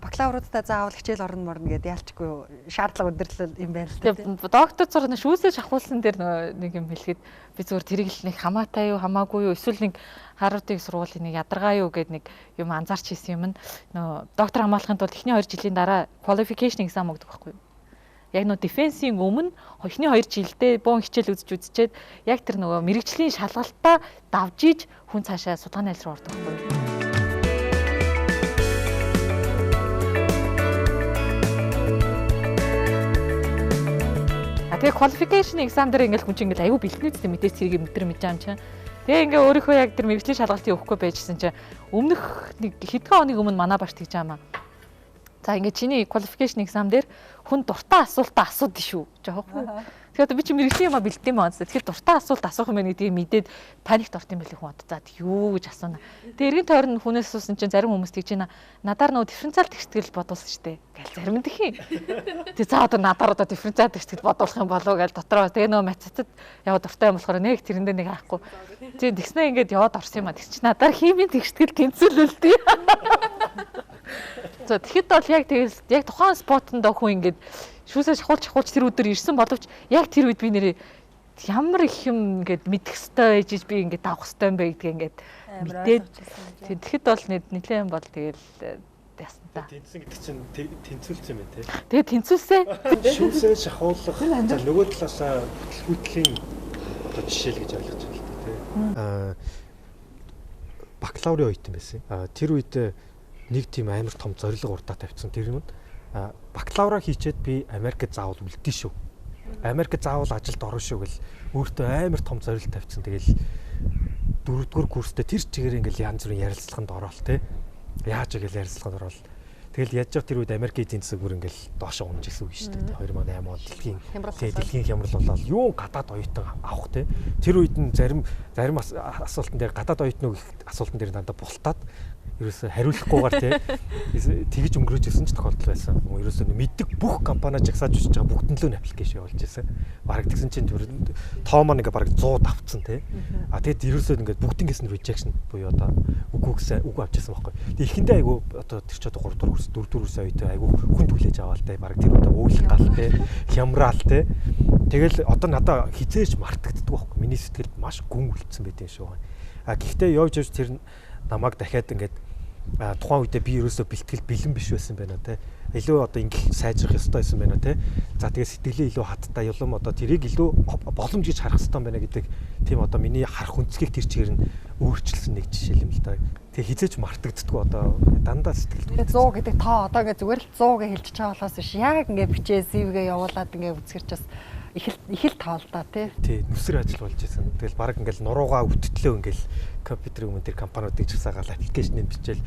бакалавруудтай заавал хичээл орно морно гэдээ ялчгүй шаардлага өндөрлөл юм байна л дээ. Доктор сурна шүүсээ шахуулсан дээр нэг юм хэлэхэд би зүгээр тэрийг л нэг хамаатай юу хамаагүй юу эсвэл нэг Harvard-ыг сургуулийн нэг ядаргаа юу гэд нэг юм анзаарч хийсэн юм нь нөө доктор хамгаалахын тулд эхний 2 жилийн дараа qualification exam өгдөг байхгүй юу? Яг нөө defense-ийн өмнө эхний 2 жилдээ бөөн хичээл үзэж үзчихэд яг тэр нөгөө мэрэгжлийн шалгалтаа давж иж хүн цаашаа судалгааны айл руу ордог байхгүй юу? Тэгээ qualification exam дээр ингээл хүн чинь ингээл аюу бэлтнэ үстэй мэдээж тэрийг мэдэр мэдэж байгаа юм чинь. Тэгээ ингээ өөрийнхөө яг тэр мэрэгжлийн шалгалтыг өгөхгүй байжсэн чинь өмнөх нэг хэдхэн хоногийн өмнө манай багш тэгж байгаа юм. За ингээ чиний qualification exam дээр хүн дуртай асуултаа асуудаг шүү гэж байгаа байхгүй. Тэгэхээр би чи мэрэгжлийн юмаа бэлдсэн юм аа. Тэгэхээр дуртай асуулт асуух юм байна гэдгийг мэдээд паникт орт юм билээ хүн одоо. За юу гэж асууна. Тэгээ эргэн тойрон хүнээс асуусан чинь зарим хүмүүс тэгж байна. Надаар нөгөө дифференциал тэгштгэл бодуулсан шүү дээ. Гэл зарим нь тхий. Тэгээ за одоо надаар одоо дифференциал тэгштгэл бодуулах юм болов гэл дотроо тэгээ нөгөө математикт яваа дуртай юм болохоор нэг тэрэндээ нэг хаахгүй. Тэгээ тэгснэ ингээд яваад орсон юм а. Тэгс чи надаар химийн тэгштгэл тэнцвэрлэлтэй. За тэгэхэд бол яг тэгэл яг тухайн спотондоо хүн ингээд шүүсээ шахуулж тэр өдөр ирсэн боловч яг тэр үед би нэрээ ямар их юм ингээд мэдэх ёстой байж би ингээд давах ёстой юм бэ гэдгээ ингээд мэдээд тэгэхэд бол нэлээд юм бол тэгэл яасан та. Тэнцсэн гэдэг чинь тэнцвүүлсэн юм байна те. Тэгээ тэнцвүүлсэн. Шүүсээ шахуулах за нөгөө талаасаа бүтлгүүтлийн одоо жишээ л гэж ойлгож байна л та те. Бакалаврын оюутан байсан. Тэр үед нэг тийм амар том зорилго урдаа тавьсан тэр юм. Бакалавра хийчээд би Америкт заавал үлдэн шүү. Америкт заавал ажилд орно шүү гэл өөртөө амар том зорилт тавьсан. Тэгэл дөрөвдүгээр курстэй тэр чигээр ингээл янз бүрийн ярилцлаганд ороод те. Яаж ингээл ярилцлаганд ороод тэгэл яаж яг тэр үед Америк эдийн засаг бүр ингээл доошо унж исэн үг шүү дээ. 2008 он дэлхийн хямрал болоод юун гадаад оюутан авах те. Тэр үед нь зарим асуултан дээр гадаад оюутнууд их асуултан дээр дандаа бултаад ерөөсө хариулахгүйгээр те тэгж өнгөрөөж ирсэн ч тохиолдол байсан. Ерөөсө мэддэг бүх компани жагсааж өсөж байгаа бүгдэн лөө аппликейшн явуулж ирсэн. Бараг тэгсэн чинь тоо маань ингээ бараг 100 давцсан те. А тэгэд ерөөсөө ингээ бүгднгээс нь rejection буюу одоо үгүй гэсэн үгүй авч ирсэн байхгүй. Тэг эхэндээ айгу одоо тэр ч одоо 3 дугаар курс 4 дугаар курс оюутан айгу хүн түлээж аваал те. Бараг тэр удаа уйлах гал те. Хямраал те. Тэгэл одоо надаа хизээж мартагддаг байхгүй. Миний сэтгэлд маш гүн үлдсэн байт юм шиг байна. А гэхдээ явж явж тэр намайг дахиад ингээд тухайн үедээ би ерөөсөө бэлтгэл бэлэн биш байсан байна те. Илүү одоо ингэх сайжрах ёстой байсан байна те. За тэгээ сэтгэлээ илүү хаттай улам одоо тэрийг илүү боломж гэж харах ёстой байна гэдэг тийм одоо миний харах өнцгийг тэр чигээр нь өөрчилсөн нэг жишээ юм л да. Тэгээ хизээч мартагддаггүй одоо дандаа сэтгэлд. Тэгээ 100 гэдэг тоо одоо ингээ зүгээр л 100 гэж хэлчихэж байгаа болохоос биш. Яг ингээ бичээ CV-гээ явуулаад ингээ үзгэрч бас их л тоо л да тий. Тий, нүсэр ажил болж исэн. Тэгэл баг ингээл нуруугаа өвттлөө ингээл компьютерийн өмнө тэр компаниудыг жагсаагаал аппликейшнийг бичээл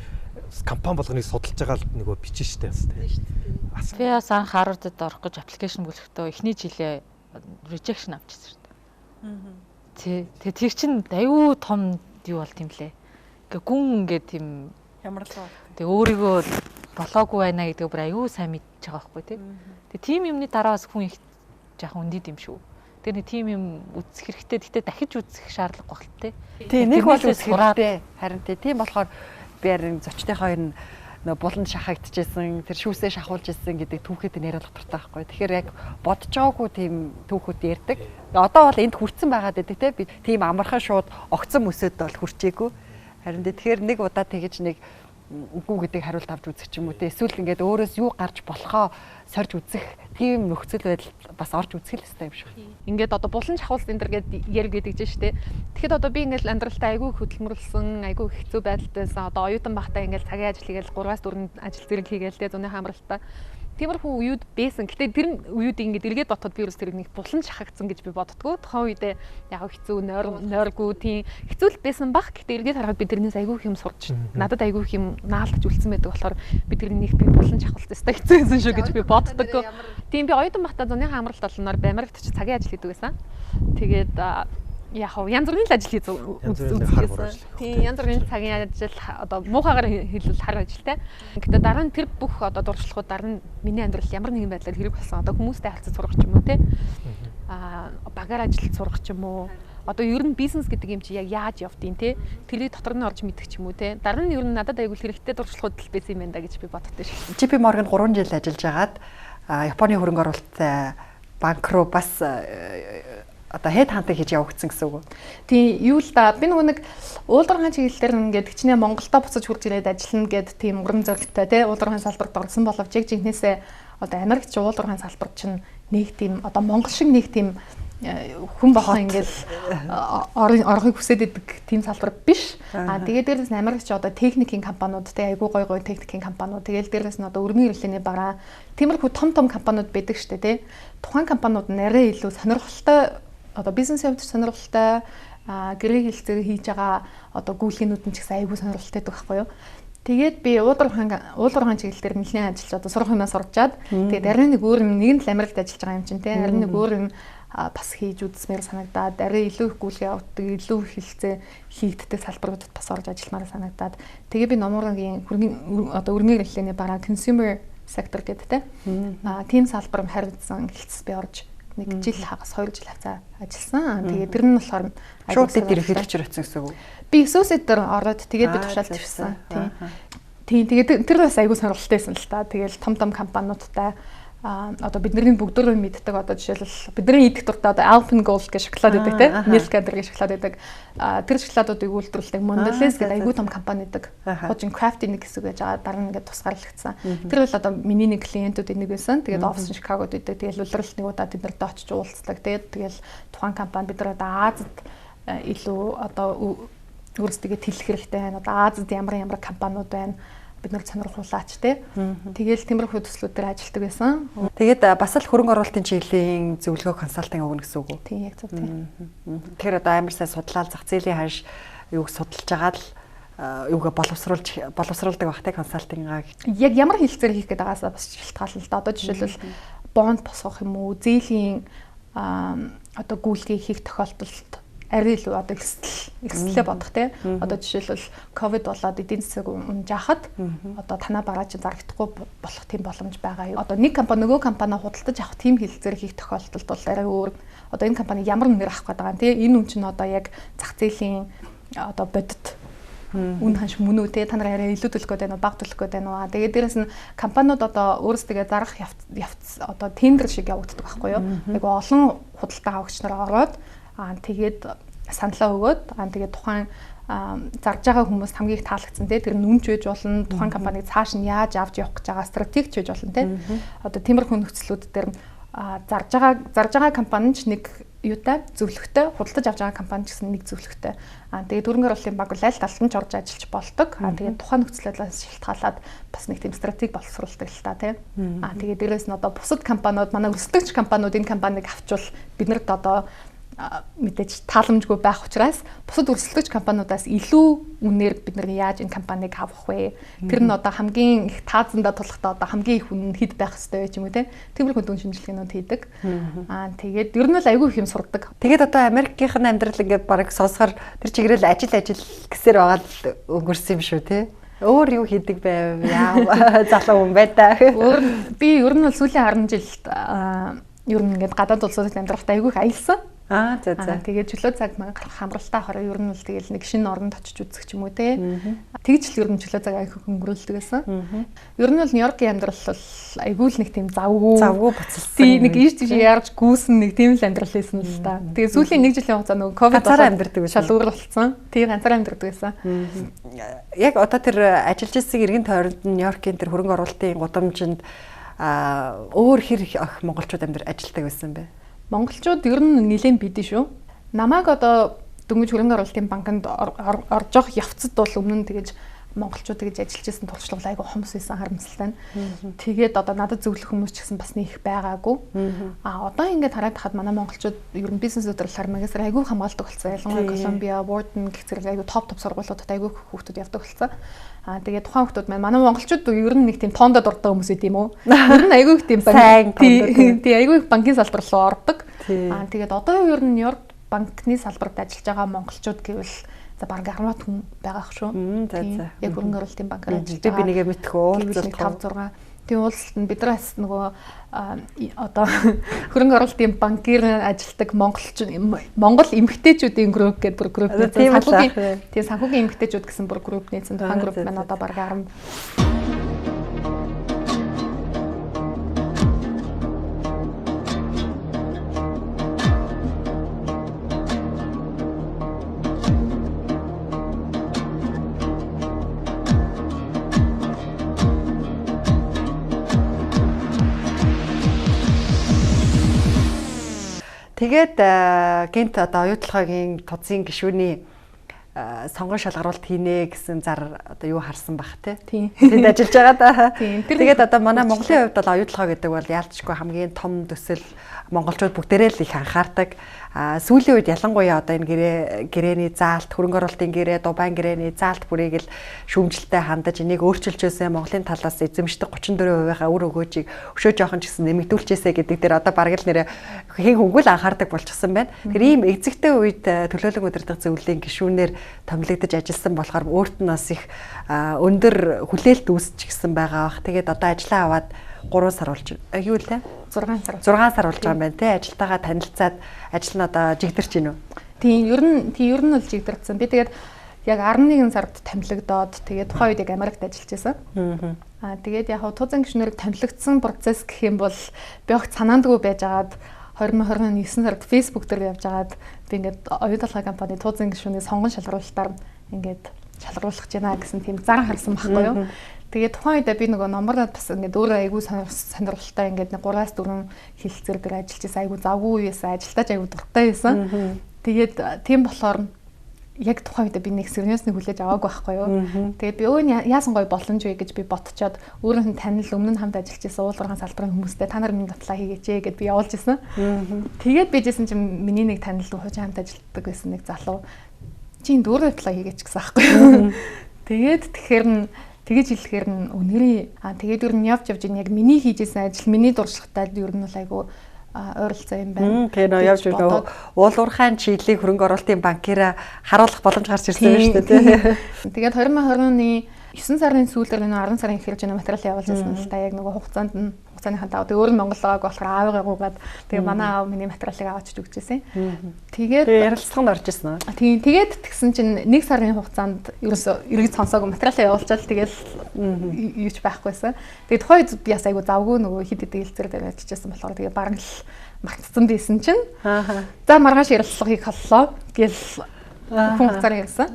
компани болгоныг судалж байгаа л нөгөө бичэн штэ бас тий. Би бас анх Харвардд орох гэж аппликейшн бүлэхдээ эхний жилээ rejection авчихсан шүү дээ. Тий. Тэгээ тэр чинь аюу том юу болт юм лээ. Ингээ гүн ингээ тийм хямрал бол. Тэгээ өөрийгөө болоогүй байна гэдгээ бүр аюу сайн мэдчихэж байгаа байхгүй тий. Тэгээ тийм юмны дараа бас хүн их жаахан үндэд юм шүү. Тэгээ нэг тийм юм үзэх хэрэгтэй. Гэтэ дахиж үзэх шаардлага багт тий. Тий, нэг бол үзэх хэрэгтэй. Харин тий, тийм болохоор би харин зочдынхоо энэ нөө буланд шахагдчихсэн, тэр шүүсээ шахуулж ирсэн гэдэг түүхэд яриад дуртай байхгүй. Тэгэхээр яг бодож байгаагүй тийм түүхүүд ярьдаг. Одоо бол энд хүрсэн байгаад байдаг те. Би тийм амархан шууд огцон мөсөд бол хүрчээгүй. Харин тэгэхээр нэг удаа тэгэж нэг үгүй гэдэг хариулт авч үзэх ч юм уу те. Эсвэл ингээд өөрөөс юу гарч болохоо сорж үзэх тийм нөхцөл байдал бас орж үзэх л ёстой юм шиг. Ингээд одоо булан шахуулсан энэ төр гээд ярь гэдэг чинь шүү дээ. Тэгэхэд одоо би ингээд амьдралтаа айгүй хөдөлмөрлсөн, айгүй хэцүү байдалтайсан. Одоо оюутан байхдаа ингээд цагийн ажил хийгээл 3-4 ажил зэрэг хийгээл те зуны хамралтаа. Тиймэрхүү үеуд байсан. Гэтэ тэр үеүдийг ингээд эргээд бодоход би ерөөс тэр нэг булан шахагдсан гэж би боддгоо. Тухайн үедээ яг хэцүү нойргүй тийм хэцүү л байсан бах. Гэтэ эргээд харахад би тэрнээс айгүй их юм сурч, надад айгүй их юм наалдаж үлдсэн байдаг болохоор би тэрнийг би булан шахалт өстой хэцүү байсан шүү гэж би боддоггүй. Тийм би оюутан байхдаа зуны хамралт олноор Америкт ч цагийн ажил хийдэг байсан. Тэгээд яг хав янз бүрийн л ажил хийж үзсэн. Тийм янз бүрийн цагийн ажил одоо муухайгаар хэлбэл хар ажилтай. Гэтэ дараа нь тэр бүх одоо дуршлагууд дараа нь миний амьдрал ямар нэгэн байдлаар хэрэг болсон. Одоо хүмүүстэй харьцаж сурах ч юм уу те. Аа багаар ажиллаж сурах ч юм уу. Одоо ер нь бизнес гэдэг юм чи яг яаж явдیں те. Тэрийг дотор нь орж мэдэх ч юм уу те. Дараа нь ер нь надад айгүй хэрэгтэй дуршлагууд л байсан юм байна да гэж би боддоо шүү. JP Morgan 3 жил ажиллаж агаад Японы хөрөнгө оруулалттай банк руу бас одоо head hunting хийж явагдсан гэсэн үг үү? Тийм, юу л да. Би нөгөө нэг уулдурхайн чиглэлээр ингээд хичнээн Монголдо буцаж хурж ирээд ажиллана гэд тийм урам зоригтой тий уулдурхайн салбарт орсон боловч яг жинхнээсээ одоо Америкт ч уулдурхайн салбар чинь нэг тийм одоо Монгол шиг нэг тийм хүн болгон ингээд орохыг хүсээд идэг тийм салбар биш. Аа тэгээд дээрээс нь Америкт ч одоо техникийн компаниуд тий айгүй гой гой техникийн компаниуд тэгэл дээрээс нь одоо өргөн хэрэглээний бараа тиймэрхүү том том компаниуд байдаг штэ тий. Тухайн компаниуд нь арай илүү сонирхолтой одоо бизнесийн хувьд сонирхолтой гэрээ хэлцээр хийж байгаа одоо гүйлгээнүүд нь ч гэсэн айгүй сонирхолтой байдаг байхгүй юу. Тэгээд би уулуурхайн чиглэл дээр нэлээд ажиллаж одоо сурах юмаа сурчаад тэгээд арай нэг өөр юм нэг нь л Америкт ажиллаж байгаа юм чинь те арай нэг өөр юм бас хийж үзсмээр санагдаад арай илүү их гүйлгээ явуулдаг илүү их хэлцээ хийгддэг салбаруудад бас орж ажилламаар санагдаад тэгээ би Номурагийн одоо өргөн хэрэглээний бараа consumer sector гэдэг те тийм салбар хариуцсан хэлцээс би орж нэг жил хагас 2 жил хавцаа ажилласан. Тэгээд тэр нь болохоор шууд дэд ерөнхийлөгчөр очсон гэсэн үг. Би associate-ээр ороод тэгээд би тушаалт ирсэн. Тийм. Тэгээд тэр бас айгүй сонирхолтой байсан л та. Тэгэл том том компаниудтай одоо бидний бүгдөө мэддэг одоо жишээлбэл бидний идэх дуртай одоо Alpen Gold гэх шоколад байдаг тийм Milka гэх шоколад байдаг. Тэр шоколадуудыг үйлдвэрлэдэг Mondelez гэдэг айгүй том компани байдаг. Хуучин Kraft-ийн нэг хэсэг байж байгаа дараа нь ингээд тусгаарлагдсан. Тэр бол одоо миний нэг клиентүүдийн нэг байсан. Тэгээд офис нь Чикагод байдаг. Тэгээд улиралд нэг удаа тэд нартай очиж уулзлаа. Тэгээд тухайн компани бид нар одоо Азад илүү одоо өөрсдөө тэлэх хэрэгтэй байна. Одоо Азад ямар ямар компаниуд байна. бид нар сонирхуулаач те. Тэгээл тиймэрхүү төслүүд дээр ажилладаг байсан. Тэгээд бас л хөрөнгө оруулалтын чиглэлийн зөвлөгөө консалтинг өгнө гэсэн үг үү? Тийм, яг зөв тийм. Тэгэхээр одоо амар сайн судлаад зах зээлийн ханш юуг судалж байгаа л юугаа боловсруулдаг байх те консалтингаа. Яг ямар хэлцээр хийх гээд байгаас бас шалтгаална л да. Одоо жишээлбэл бонд босгох юм уу, зээлийн одоо гүйлгээ хийх тохиолдолд арай илүү одоо эрсдлээ бодох те. Одоо жишээлбэл ковид болоод эдийн засаг унжаахад одоо танаа бараа чинь зарагдахгүй болох тийм боломж байгаа юу. Одоо нэг компани нөгөө компаниа худалдаж авах тийм хэлцээр хийх тохиолдолд бол арай өөр. Одоо энэ компани ямар үнээр авах гээд байгаа юм те. Энэ үн чинь одоо яг зах зээлийн одоо бодит үн ханш мөн үү те. Та нар арай илүү төлөх гээд байна уу, бага төлөх гээд байна уу. Тэгээд дээрэс нь компаниуд одоо өөрсдөө зарах явц одоо тендер шиг явагддаг байхгүй юу. Айгу олон худалдаа авагч нар ороод тэгээд саналаа өгөөд тэгээд тухайн зарж байгаа хүмүүс хамгийн их таалагдсан те. Тэр нь үнч байж болно, тухайн компаниг цааш нь яаж авч явах гэж байгаа стратегч байж болно те. Одоо тиймэрхүү нөхцлүүд дээр зарж байгаа компани ч нэг юутай зөвлөгтэй, худалдаж авч байгаа компани ч гэсэн нэг зөвлөгтэй. Тэгээд хөрөнгө оруулалтын банк бол аль талд нь ч орж ажиллаж болдог. Тэгээд тухайн нөхцлөөс шалтгаалаад бас нэг тийм стратеги боловсруулдаг л та тийм. Тэгээд дээрээс нь одоо бусад компаниуд, манай өрсөлдөгч компаниуд энэ компанийг авчвал биднэрт одоо мэдээж тааламжгүй байх учраас бусад өрсөлдөгч компаниудаас илүү үнээр бид нар яаж энэ компанийг авах вэ? Тэр нь одоо хамгийн их таазандаа тулахдаа одоо хамгийн их үнэ нь хэд байх ёстой вэ ч юм уу те. Тиймэрхүү дүн шинжилгээнүүд хийдэг. Тэгээд ер нь л айгүй их юм сурдаг. Тэгээд одоо Америкийнх нь амьдрал ингээд бараг сонсохоор тэр чигээрэл ажил гэсээр байгаа л өнгөрсөн юм шүү те. Өөр юу хийдэг байв? Яа залуу хүн бай та. Өөр би ер нь бол сүүлийн 10 жилд ер нь ингээд гадаад улсуудад амьдрахтаа айгүй их аялсан. За. Тэгээд чөлөө цаг маань гарах хамралтай ахаар ер нь бол тэгэл нэг шинэ оронд очиж үзэх ч юм уу те. Тэгж л ер нь чөлөө цаг айгүй хөнгөрүүлдэг байсан. Ер нь бол Нью-Йоркийн амьдрал бол айгүй л нэг тийм завгүй буцалсан. Нэг ийш тийш ярж гүйсэн нэг тийм л амьдрал байсан л та. Тэгээд сүүлийн нэг жилийн хугацаа нөгөө ковид болоод амьдардаг байсан. Шал өөр болсон. Тийм ганцаараа амьдардаг байсан. Яг одоо тэр ажиллаж исэн эргэн тойронд нь Нью-Йоркийн тэр хөрөнгө оруулалтын гудамжинд өөр хэр их монголчууд амьдар ажилладаг байсан бэ? Монголчууд ер нь нэлээд бидэн шүү. Намайг одоо дөнгөж хөрөнгө оруулалтын банкнд орж явах явцад бол өмнө нь тэгэж монголчууд тэгэж ажиллаж исэн туршлага айгүй хомс байсан харамсалтай нь. Тэгээд одоо надад зөвлөх хүмүүс ч гэсэн бас нэг их байгаагүй. Одоо ингээд хараад хахад манай монголчууд ер нь бизнес удирдлагаар магистр айгүй хамгаалдаг болсон. Ялангуяа Колумбиа, Wharton гэх зэрэг айгүй топ сургуулиудад айгүй хүүхдүүд явдаг болсон. Тэгээд тухайн хүүхдүүд маань манай монголчууд ер нь нэг тийм тоондоо дуртай хүмүүс байт юм уу? Ер нь айгүй их тийм тий айгүй их банкын салбар руу ордог. Тэгээд одоо ер нь Нью-Йорк банкны салбарт ажиллаж байгаа монголчууд гэвэл за бараг 10 хүн байгаа х шүү. За. Яг хөрөнгө оруулалтын банкар ажиллаж байгаа. Би нэгэ мэдэх уулзалт 5 6. Тийм уулзалт нь бид нараас нөгөө одоо хөрөнгө оруулалтын банкэр ажилладаг Монгол эмэгтэйчүүдийн групп гэдэг бүр групп нээсэн. Санхүүгийн эмэгтэйчүүд гэсэн бүр групп нээсэн. Тухайн групп маань одоо бараг 10. Тэгээд гинт одоо оюутлагын тузын гишүүний сонгон шалгаруулалт хийнэ гэсэн зар одоо юу харсан бах те. Тэнд ажиллаж байгаа да. Тэгээд одоо манай Монголын хувьд бол оюутлага гэдэг бол яалтчгүй хамгийн том төсөл, монголчууд бүгдээрээ л их анхаардаг. Сүүлийн үед ялангуяа одоо энэ гэрээний заалт, хөрөнгө оруулалтын гэрээ, Дубайн гэрээний заалт бүрийг л шүүмжлэлтэй хандаж энийг өөрчилжөөсөө Монголын талаас эзэмшдэг 34%-ийнхаа үр өгөөжийг өшөө жоохон ч гэсэн нэмэгдүүлчихээсэ гэдэг дээр одоо бараг л нэрэ хэн хүнгүй л анхаардаг болчихсон байна. Тэр ийм эзэгтэй үед төлөөлөн удирдах зөвлөлийн гишүүнээр томилогдож ажилласан болохоор өөрт нь бас их өндөр хүлээлт үүсчихсэн байгаа бах. Тэгээд одоо ажиллаа аваад 3 сар болж юу лээ? 6 сар. 6 сар болж байгаа юм байна те. Ажилтайгаа танилцаад ажил нь одоо жигдэрч гинүү. Тийм, ер нь бол жигдэрсэн. Би тэгээд яг 11 сард томилогдоод тэгээд тухайн үед яг Америкт ажиллаж байсан. Тэгээд яг тузан гишүүнээр томилогдсон процесс гэх юм бол би огт санаандгүй байжгаад 2020 оны 9 сард Facebook дээр явж агаад би ингээд оюутлагын компани тузан гишүүний сонгон шалгаруулалтаар ингээд шалгаруулах гэж байна гэсэн тийм зар харсан байхгүй юу. Тэгээд тухайн үедээ би нөгөө номроод бас ингээд өөрөө айгүй сонирхолтой ингээд 3-4 хэлцээр дээр ажиллаж байсан, айгүй завгүй байсан, ажилтаач айгүй дуртай байсан. Тэгээд тийм болохоор Яг тухайн үед би нэг сериосны хүлээж аваагүй байхгүй юу. Тэгээд би өө яасан гоё боломж вэ гэж би бодцоод өөрийнх нь танил өмнө нь хамт ажиллаж байсан уулуурхайн салбарын хүмүүстэй та нар минь батлаа хийгээч гэд би явуулж исэн. Тэгээд bijсэн чинь миний нэг танил хуучин хамт ажилладаг байсан нэг залуу чи энэ дөрөв батлаа хийгээч гэсэн байхгүй юу. Тэгээд тэгэхээр нь тэгэж хэлэхээр нь өнөрий тэгээд ер нь явж явж энэ яг миний хийжсэн ажил миний дуршлагтай ер нь бол айгүй ойролцоо юм байна. Тэгээ нөө явж нөгөө уулуурхайн чиглэлийн хөрөнгө оруулалтын банкаараа харуулах боломж гарч ирсэн юм шүү дээ, тий. Тэгээд 2020 оны 9 сарын сүүлээр нөө 10 сарын эхэлж байгаа материал явуулж байсан л та яг нөгөө хугацаанд нь хугацааныхаа дагуу. Тэгээ өөр нь Монгол байгааг болохоор аавыгаа гуйгаад тэгээ манай аав миний материалыг аваачиж өгч ирсэн. Тэгээд ярилцлаганд орж ирсэн үү? Тийм. Тэгээд тэгсэн чинь 1 сарын хугацаанд ерөөсөө эргэж сонсоогүй материалаа явуулчаал тэгэл юу ч байхгүйсэн. Тэгээд тухайн үед би бас айгу завгүй нөгөө хэд хэдэн хэлцээр дээр ажиллаж байсан болохоор тэгээ бараг л мартцсан байсан чинь. За маргааш ярилцлага хийх боллоо гэл хүн хугацаар ярьсан.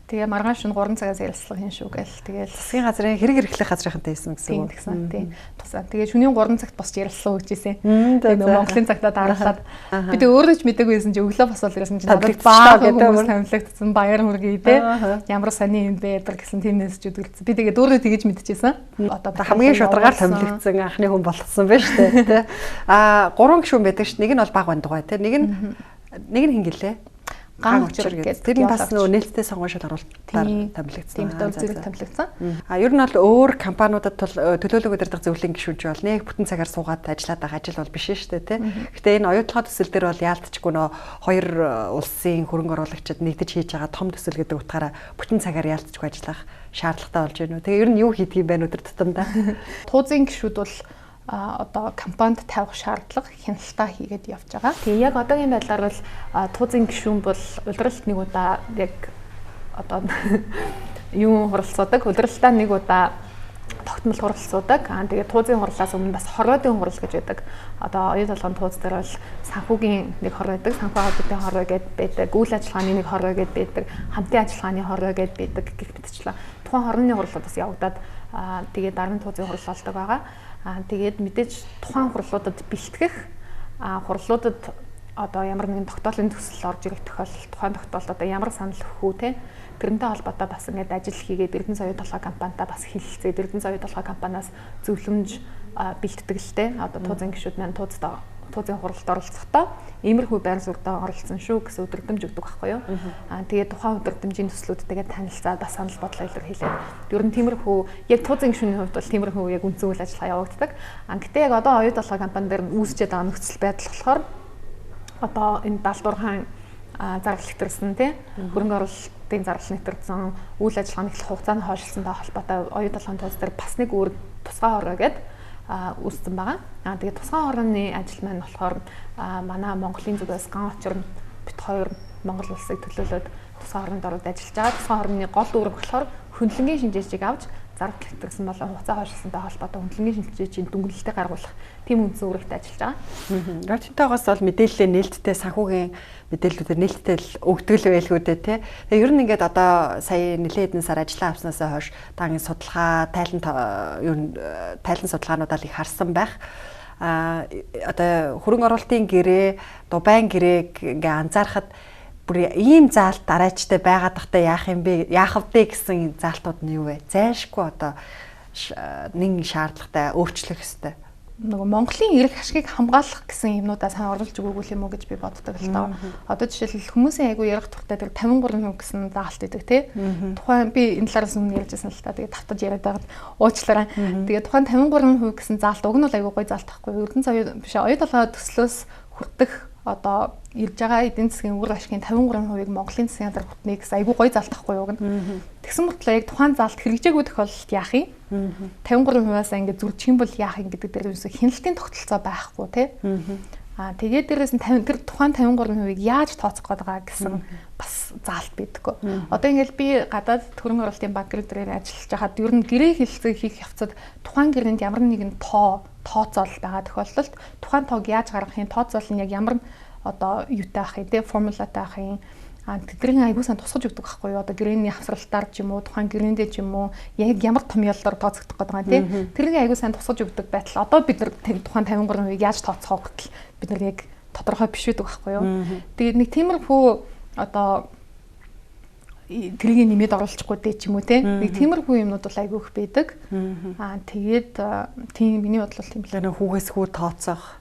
Тэгээ маргааш нь 3 цагаас ярилцлага хийн шүү гээл. Тэгээл засгийн газрын хэрэг эрхлэх газрынхантай хийсэн гэсэн үг. Тийм тийм. Тусаа. Тэгээ шөнийн 3 цагт босч ярилцлага өгч ирсэн. Тэгээ нөгөө Монголын цагтаа дараалаад би тэгээ өөрөө ч мдэггүй байсан чи өглөө босоод ирсэн чинь надад баа хүмүүс томилогдсон баяр хүргэе те. Ямар сони юм бэ гэсэн тийм мессежүүд үлдсэн. Би тэгээ өөрөө тэгэж мэдчихсэн. Одоо хамгийн шударгаар томилогдсон анхны хүн болгосон байна шүү дээ те. Аа 3 гишүүн байдаг ш. Нэг нь бол баг бандугай те. Нэг нь хин гэлээ. Ган учир гэдэг. Тэр нь бас нөгөө нээлттэй сонгон шалгаруулалтаар томилогдсон. Тийм битүүл зэрэг томилогдсон. А ер нь бол өөр компаниудад төлөөлөг удирдах зөвлөлийн гишүүн ч бол нэг бүтэн цагаар суугаад ажиллаад байгаа ажил бол биш шүү дээ, тий. Гэтэ энэ оюутлогын төсөл дээр бол яалтчгүй нөө хоёр улсын хөрөнгө оруулагчид нэгдэж хийж байгаа том төсөл гэдэг утгаараа бүтэн цагаар яалтчгүй ажиллах шаардлагатай болж байна. Тэгээ ер нь юу хийдэг юм бэ өдөр тутамдаа? Туузын гишүүд бол одоо компанид тавих шаардлага хяналтаа хийгээд явж байгаа. Тэгээ яг одоогийн байдлаар бол туузын гишүүн бол улиралд нэг удаа яг одоо юу хуралцуудаг, улиралтаа нэг удаа тогтмол хуралцуудаг. Аа тэгээ туузын хурлаас өмнө бас хорвоодын хурал гэж байдаг. Одоо оюун толгойн тууз дээр бол санхүүгийн нэг хор байдаг, санхүү аудитын хорвоо гэд байдаг, үйл ажиллагааны нэг хорвоо гэд байдаг, хамтын ажиллагааны хорвоо гэд байдаг гэх мэтчлээ. Тухайн хорны хурлууд бас явагдаад тэгээ дараа нь туузын хурал болдог байгаа. Тэгээд мэдээж тухайн хурлуудад бэлтгэх хурлуудад одоо ямар нэгэн тогтоолын төсөл орж ирэх тохиолдолд тухайн тогтоолд одоо ямар санал өгөх үү те тэрнтэй холбоотой бас ингээд ажил хийгээд Эрдэнэ соёо толгой компанитай бас хэлэлцээд Эрдэнэ соёо толгой компаниас зөвлөмж бэлтдэг л те одоо туузын гишүүд маань туузын хуралд оролцохдоо иймэрхүү байр суурьтай оролцсон шүү гэсэн өдөрдмж өгдөг байхгүй юу. Тэгээд тухайн өдөрдмжийн төслүүдтэйгээ танилцаад бас санал бодлоо илэрхийлээд ер нь тиймэрхүү яг туузын гишүүний хувьд бол тиймэрхүү яг үндсэн үйл ажиллагаа явагддаг. Гэтэ яг одоо оюут толгой компани дээр үүсчээд байгаа нөхцөл байдал болохоор одоо энэ даалгаврын зарлал нэвтэрсэн тий хөрөнгө оруулалтын зарлал нэвтэрсэн үйл ажиллагааны эхлэх хугацаанд хойшлсонтой холбоотой оюут толгойн тууз дээр бас нэг өөр тусгай хороо гэдэг үүссэн байгаа. Тэгээд тусгай хорооны ажил маань болохоор манай Монголын зүгээс ган очир бит хоёр Монгол улсыг төлөөлөөд тусгай хороонд ороод ажиллаж байгаа. Тусгай хорооны гол үүрэг болохоор хөндлөнгийн шинжээчийг авч зарвал хэвтэрсэн болон хугацаа хойшлсонтой холбоотой хөндлөнгийн шинжээчийн дүнглэлтийг гаргуулах тийм үндсэн үүрэгтэй ажиллаж байгаа. Ротинтойгоос бол мэдээлэлээ нээлттэй санхүүгийн мэдээллүүдээр нээлттэй л өгдөг л байлгүй дээ тий. Тэгээ ер нь ингээд одоо сая нэлээд хэдэн сар ажиллаа авснаасаа хойш та ингэ судалгаа, тайлан ер нь тайлан судалгаануудаа л их харсан байх. Одоо хөрөнгө оруулалтын гэрээ, Дубайн гэрээг ингээ анзаархад бүр ийм заалт дараачтай байгаад тахтай яах юм бэ? Яах вэ гэсэн заалтууд нь юу вэ? Зайлшгүй одоо нэн шаардлагатай өөрчлөх ёстой. Нөгөө Монголын эрх ашгийг хамгаалах гэсэн юмнуудаа сайн оруулж өгөөгүй юм уу гэж би боддог л доо. Одоо жишээлбэл хүмүүсийн айгүй ярих туртай тэр 53% гэсэн заалт идэг тий. Тухайн би энэ талаараас өмнө ярьжсэн л та. Тэгээд тавтаж яриад байгаад уучлаарай. Тэгээд тухайн 53% гэсэн заалт уг нь бол айгүй гоё заалт байхгүй. Эрдэнэ соёо биш оюу толгой төслөөс хүртэх одоо ирж байгаа эдийн засгийн үр ашигын 53%-ийг Монголын засгийн газар хүртнэ гэсэн айгүй гоё заалт байхгүй юу гэнэ. Тэгсэн мөртлөө яг тухайн заалт хэрэгжээгүй тохиолдолд яах юм? 53%-аас ингээд зүрчих юм бол яах юм гэдэг дээр ерөөсөө хяналтын тогтолцоо байхгүй тий. Тэгээд дээрээс нь 50 тэр тухайн 53%-ийг яаж тооцох гээд байгаа гэсэн бас заалт байдаггүй. Одоо ингээд би гадаад хөрөнгө оруулалтын банк дээр ажиллаж байхад ер нь гэрээ хэлэлцээ хийх явцад тухайн гэрээнд ямар нэгэн тооцоол байгаа тохиолдолд тухайн тоог яаж гаргах юм, тооцоол нь яг ямар одоо юутай ах юм те, формулатай ах юм. Тэдний айгуу сайн тусгаж өгдөг байхгүй юу? Одоо гэрээний хавсралтаар ч юм уу, тухайн гэрээндээ ч юм уу, яг ямар томьёолоор тооцогдох гэдэг юм те. Тэрнийг айгуу сайн тусгаж өгдөг байтал одоо бид нар тухайн 53%-ийг яаж тооцох вэ гэтэл бид нар яг тодорхой биш байдаг байхгүй юу? Тэгээд нэг тиймэрхүү одоо тэрийг нэмээд оруулчихгүй дээ ч юм уу те. Нэг тиймэрхүү юмнууд бол айгүй их байдаг. Аа тэгээд тийм миний бодлол тийм л. Тэр хүүгээс хүү тооцоох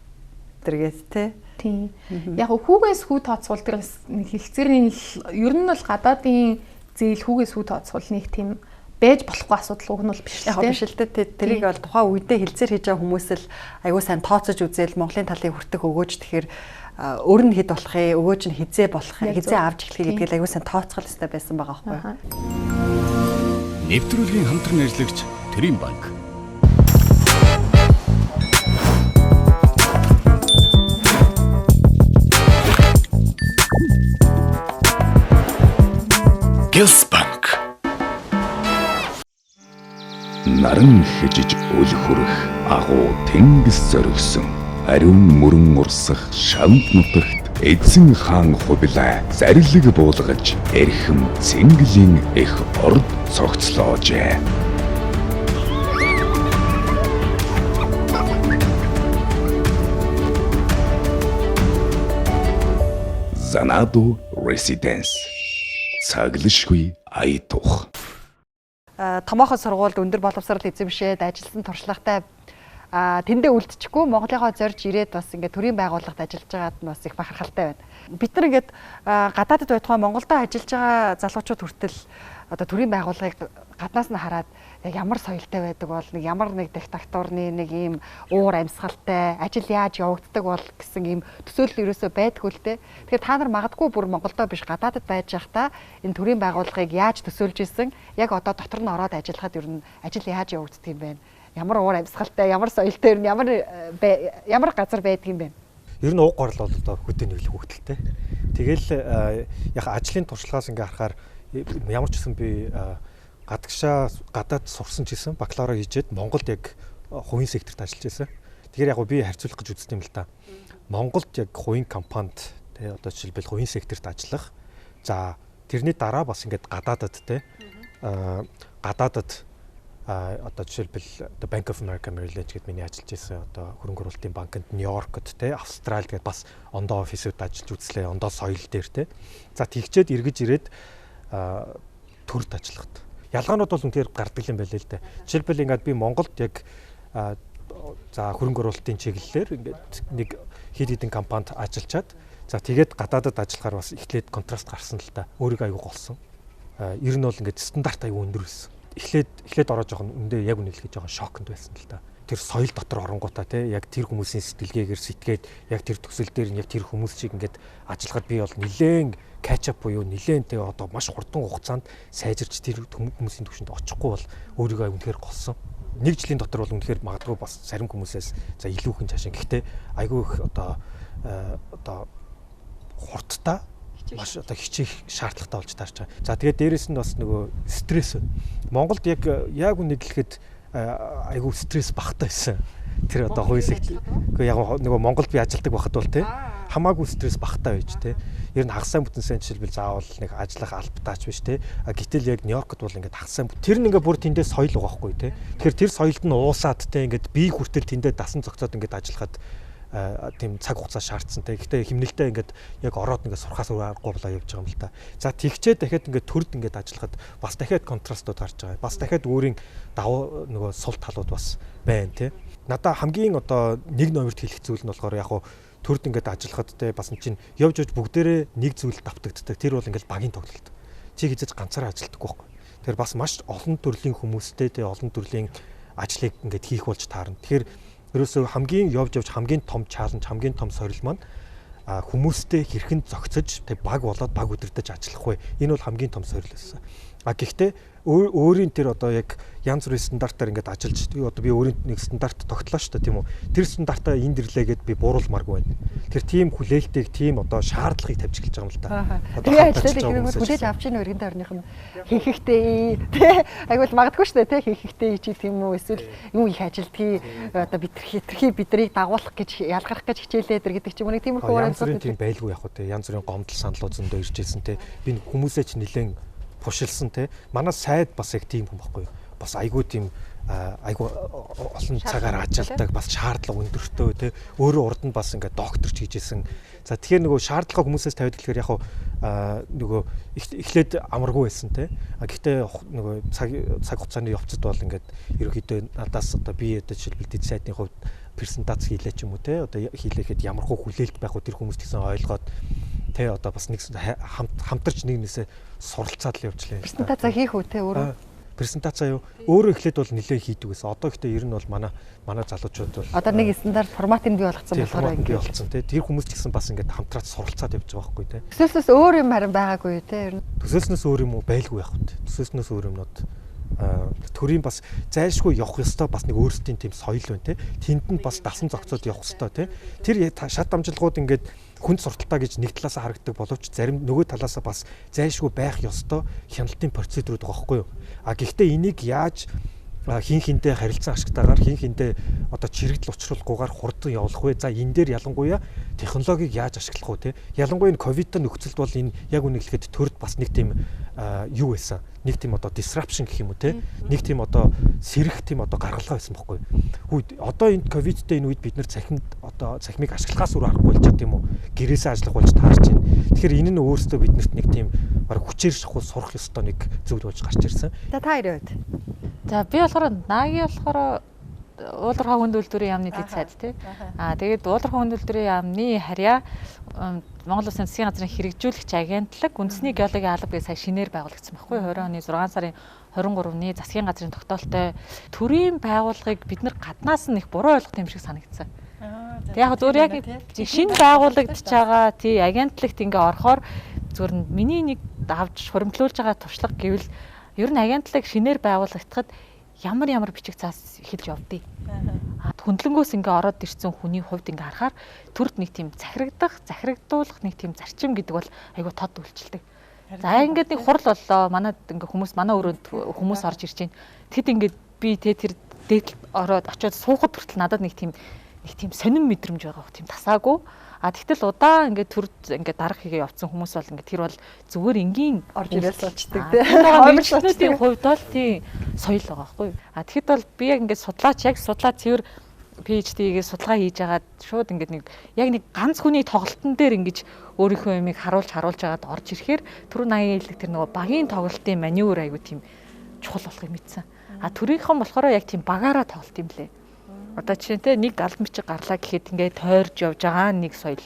тэргээс те. Тийм. Яг хүүгээс хүү тооцвол тэр нэг хэлцээрийн ер нь бол гадаадын зээл хүүгээс хүү тооцвол нэг тийм байж болохгүй асуудал уг нь бол биш л те. Биш л те. Тэрийг бол тухайн үедээ хэлцээр хийж байгаа хүмүүс л айгүй сайн тооцож үзээл Монголын талыг хүртэх өгөөж тэгэхээр өөр нь хэд болох юм, өгөөж нь хизээ болох юм, хизээ авч эхлэхийг гэдгээл айгүй сайн тооцоолох хэрэгтэй байсан байгаа байхгүй юу. Нэвтрүүлгийн хамтран ажиллагч Төрийн банк. Гелс банк. Наран хижиж үл хүрэх агуу тэнгис зоригсон. Ариун мөрөн урсах шавд нутагт эзэн хаан хубилай зарлиг буулгаж эрхэм цэнгэлийн эх орд цогцлоожээ. Xanadu Residence. Цаглашгүй ая тух. Томоохон сургуульд өндөр боловсрол эзэмшээд ажилласан туршлагатай тэндээ үлдчихгүй Монголынхоо зорж ирээд бас ингээд төрийн байгууллагад ажиллаж байгаад нь бас их бахархалтай байна. Бид нар ингээд гадаадд байтугай Монголдо ажиллаж байгаа залуучууд хүртэл одоо төрийн байгууллагыг гаднаас нь хараад яг ямар соёлтой байдаг бол нэг ямар нэг диктатурны нэг ийм уур амьсгалтай ажил яаж явагддаг бол гэсэн ийм төсөөлөл ерөөсөө байдгүй л дээ. Тэгэхээр та нар магадгүй бүр Монголдо биш гадаадд байж байхдаа энэ төрийн байгууллагыг яаж төсөөлж исэн яг одоо дотор нь ороод ажиллахад ер нь ажил яаж явагддаг юм бэ? Ямар уур амьсгалтай, ямар соёлтой ер нь ямар газар байдаг юм бэ? Ер нь уг горл бол одоо хөдөө нийлэх хөвгөлтэй. Тэгэл яг ажлын туршлагаас ингээ харахаар ямар ч гэсэн би гадагшаа гадаад сурсан ч гэсэн бакалавра хийжээд Монголд яг хувийн секторт ажиллаж байсан. Тэгэхээр яг би харьцуулах гэж үзсэн юм л та. Монголд яг хувийн компанид тий одоо жишээлбэл хувийн секторт ажиллах. За тэрний дараа бас ингээд гадаадад тий гадаадад одоо жишээлбэл одоо Bank of America Merrill Lynch гэдэг миний ажиллаж байсан одоо хөрөнгө оруулалтын банкнд Нью-Йоркод те Австралид гэдэг бас ондоо офисууд ажиллаж үзлээ, ондоо соёл дээр те. За тэгчээд эргэж ирээд төрд ажиллахад ялгаанууд бол үнэхээр гардаг юм байлээ л дээ. Жишээлбэл ингээд би Монголд яг за хөрөнгө оруулалтын чиглэлээр ингээд нэг хэд хэдэн компанид ажиллачаад за тэгээд гадаадад ажиллахаар бас эхлээд контраст гарсан л та. Өөрийгөө аягүй голсон. Ер нь бол ингээд стандарт аягүй өндөр байсан. Эхлээд ороо жоохон үндэ яг үнэ хэлэхэд жоохон шоконд байсан л та. Тэр соёл дотор оронгуудаа те яг тэр хүмүүсийн сэтгэлгээгээр сэтгээд яг тэр төсөл дээр нь яг тэр хүмүүс шиг ингээд ажиллахад би бол нилээн catch up буюу нилээн те одоо маш хурдан хугацаанд сайжирч тэр хүмүүсийн түвшинд очихгүй бол өөрийгөө үнэхээр голсон. Нэг жилийн дотор бол үнэхээр магадгүй бас зарим хүмүүсээс за илүүхэн цаашаа. Гэхдээ айгүй их одоо хурдтай маш одоо хичээх шаардлагатай болж таарч байгаа. За тэгээд дээрэс нь бас нөгөө стресс. Монголд яг үнийг хэлэхэд айгүй стресс багтай байсан. Тэр одоо хувийн сектор. Гэхдээ яг нөгөө Монголд би ажилладаг байхад бол тий хамаагүй стресс багтай байж тий. Ер нь хагас сайн бүтэн сайн жишээлбэл заавал нэг ажиллах албатаач биш тий. А гэтэл яг Нью-Йоркод бол ингээд хагас сайн. Тэр нь ингээд бүр тэндээ соёл байгаа байхгүй тий. Тэгэхээр тэр соёлд нь уусаад тий ингээд би хүртэл тэндээ дасан зохицоод ингээд ажиллахад тийм цаг хугацаа шаардсан те. Гэхдээ химнэлдээ ингээд яг ороод ингээд сурхаас аргагүй болоо явж байгаа юм л та. За тэгчээ дахиад ингээд төрд ингээд ажиллахад бас дахиад контрастууд гарч байгаа. Бас дахиад өөрийн давуу нөгөө сул талууд бас байна те. Надаа хамгийн одоо нэг номерт хэлэх зүйл нь болохоор яг хуу төрд ингээд ажиллахад те бас чинь явж явж бүгдээрээ нэг зүйл давтагддаг. Тэр бол ингээд багийн тоглолт. Чи хизээж ганцаараа ажилладаггүй байхгүй. Тэгэхээр бас маш олон төрлийн хүмүүстэй те олон төрлийн ажлыг ингээд хийх болж таарна. Тэгэхээр ерөөсөө хамгийн явж явж хамгийн том чалленж, хамгийн том сорил маань хүмүүстэй хэрхэн зохицож тэг баг болоод баг удирдах ажиллах вэ? Энэ бол хамгийн том сорил байсан. А гэхдээ өөрийн тэр одоо яг янз бүрийн стандартаар ингээд ажиллаж одоо би өөрийн нэг стандарт тогтлоо шүү дээ тийм үү? Тэр стандартаа энд ирлээгээд би бууруулмааргүй байна. Тэр тийм хүлээлтийг, тийм одоо шаардлагыг тавьж эхэлж байгаа юм л да. Одоо ажиллаж байгаа хүмүүс хүлээж авч ийн өргөн тойрных нь хийхэгтэй тий айгуул магадгүй шүү дээ тий хийхэгтэй чи тийм үү эсвэл юм их ажилтгийг одоо бид хитрхи бидрийг дагуулах гэж ялгарх гэж хичээлээ дэр гэдэг ч юм уу нэг тиймэрхүү янз бүрийн тийм байлгүй яг хөө тий янз бүрийн гомдол саналууд зөндөө ирж ирсэн тий би хүмүүсээ ч нэлээд пушилсан те. Манай сайд бас яг тийм хүн баггүй юу. Бас айгүй тийм айгу олон цагаар ажилладаг, бас шаардлага өндөртөө те, өөрөө урд нь бас ингээд докторч хийжсэн. За тэгэхээр нөгөө шаардлага хүмүүсээс тавиад гэхээр яг нөгөө эхлээд амаргүй байсан те. А гэхдээ нөгөө цаг хугацааны явцад бол ингээд ерөнхийдөө надаас одоо би одоо жишээлбэл дэд сайдны хувьд презентац хийлээ ч юм уу те, одоо хийлэхэд ямар хөө хүлээлт байх вэ тэр хүмүүс гэсэн ойлгоод те, одоо бас нэг хамтарч нэг нэсээ суралцаад л явжлаа. Презентац хийх үү те өөрөө? Презентацаа юу? Өөрөө эхлээд бол нэлээд хийдэг байсан. Одоо ихтэй ер нь бол манай залуучууд бол одоо нэг стандарт форматыг бий болгоцсон болохоор ингээд бий болгоцсон тий. Тэр хүмүүс ч гэсэн бас ингээд хамтраад суралцаад явж байгаа байхгүй тий. Төсөөлснөөс өөр юм харин байгаагүй тий. Ер нь төсөөлснөөс өөр юм уу байлгүй яах вэ? Төсөөлснөөс өөр юмнууд төрийн бас зайлшгүй явах ёстой бас нэг өөрсдийн тийм соёл байна тий. Тэнд нь бас дасан зохицоод явах ёстой тий. Тэр шат дамжлагууд ингээд хүнд сурталтай гэж нэг талаасаа харагддаг боловч зарим нөгөө талаасаа бас зайлшгүй байх ёстой хяналтын процедурууд байгаа байхгүй юу? А гэхдээ энийг яаж хин хиндэ харилцан ашигтайгаар хин хиндэ одоо чирэгдэл учруулахгүйгээр хурдан явуулах вэ? За энэ дээр ялангуяа технологиг яаж ашиглах вэ те? Ялангуяа энэ ковидтой нөхцөлд бол энэ яг үнэ хэлэхэд төрд бас нэг тийм юу байсан. Нэг тийм одоо disruption гэх юм уу те? Нэг тийм одоо сэрэх тийм одоо гаргалгаа байсан байхгүй юу? Одоо энэ ковидтэй энэ үед бид нэр цахимд одоо цахимыг ашиглахаас өөр аргагүй болчих тийм үү? Гэрээсээ ажиллах болж таарч байна. Тэгэхээр энэ нь өөрөөсөө биднэрт нэг тийм баг хүчээр шахуу сурах ёстой нэг зүйл болж гарч ирсэн. За та хоёрын хувьд. За би болохоор Наги болохоор уулуурхай хүнд үйлдвэрийн яамны дэд сайд тий. Аа тэгээд уулуурхай хүнд үйлдвэрийн яамны харьяа Монгол Улсын засгийн газрын хэрэгжүүлэгч агентлаг үндэсний геологийн алба гэж сая шинээр байгуулагдсан байхгүй 20 оны 6 сарын 23-ны засгийн газрын тогтоолтой төрийн байгууллагыг бид нар гаднаас нь их буруу ойлгох юм шиг санагдсан. Тэг яг зөвөр яг шинэ байгуулагдчихж байгаа тий агентлагт ингээ орохоор зөвөр миний нэг авч хуримтлуулж байгаа туршлага гэвэл ер нь агентлаг шинээр байгуулагдахад ямар бичиг цаас эхэлж явдیں۔ Хөндлөнгөөс ингээ ороод ирсэн хүний хувьд ингээ харахаар төрд нэг тийм захирагдах, захирагдуулах нэг тийм зарчим гэдэг бол айгүй тод үйлчилдэг. За ингээд нэг хурал боллоо. Манад ингээ хүмүүс манай өрөөнд хүмүүс орж ирж байна. Тэд ингээд би тэ тэр дээдл ороод очиод суухад хүртэл надад нэг тийм сонин мэдрэмж байгаа бох тийм тасаагүй. А тэгтэл удаан ингээд төр ингээд дарга хийгээ явцсан хүмүүс бол ингээд тэр бол зүгээр энгийн орж ирээс суучдаг тий. Мэргэжлүүдийн хувьд бол тий соёл байгаа байхгүй юу. А тэгэхэд бол би яг ингээд судлаач яг судлаа цэвэр PhD-гээ судалгаа хийж агаад шууд ингээд нэг яг нэг ганц хүний тоглолтын дээр ингэж өөрийнхөө юмыг харуулж хагаад орж ирэхээр түрүү 80 хэлдэг тэр нөгөө багийн тоглолтын маневр айгу тийм чухал болохыг мэдсэн. А төрийнхөн болохоор яг тийм багаараа тоглолт юм лээ. Одоо жишээ нь те нэг албан бичиг гарлаа гэхэд ингээд тойрж явж байгаа нэг соёл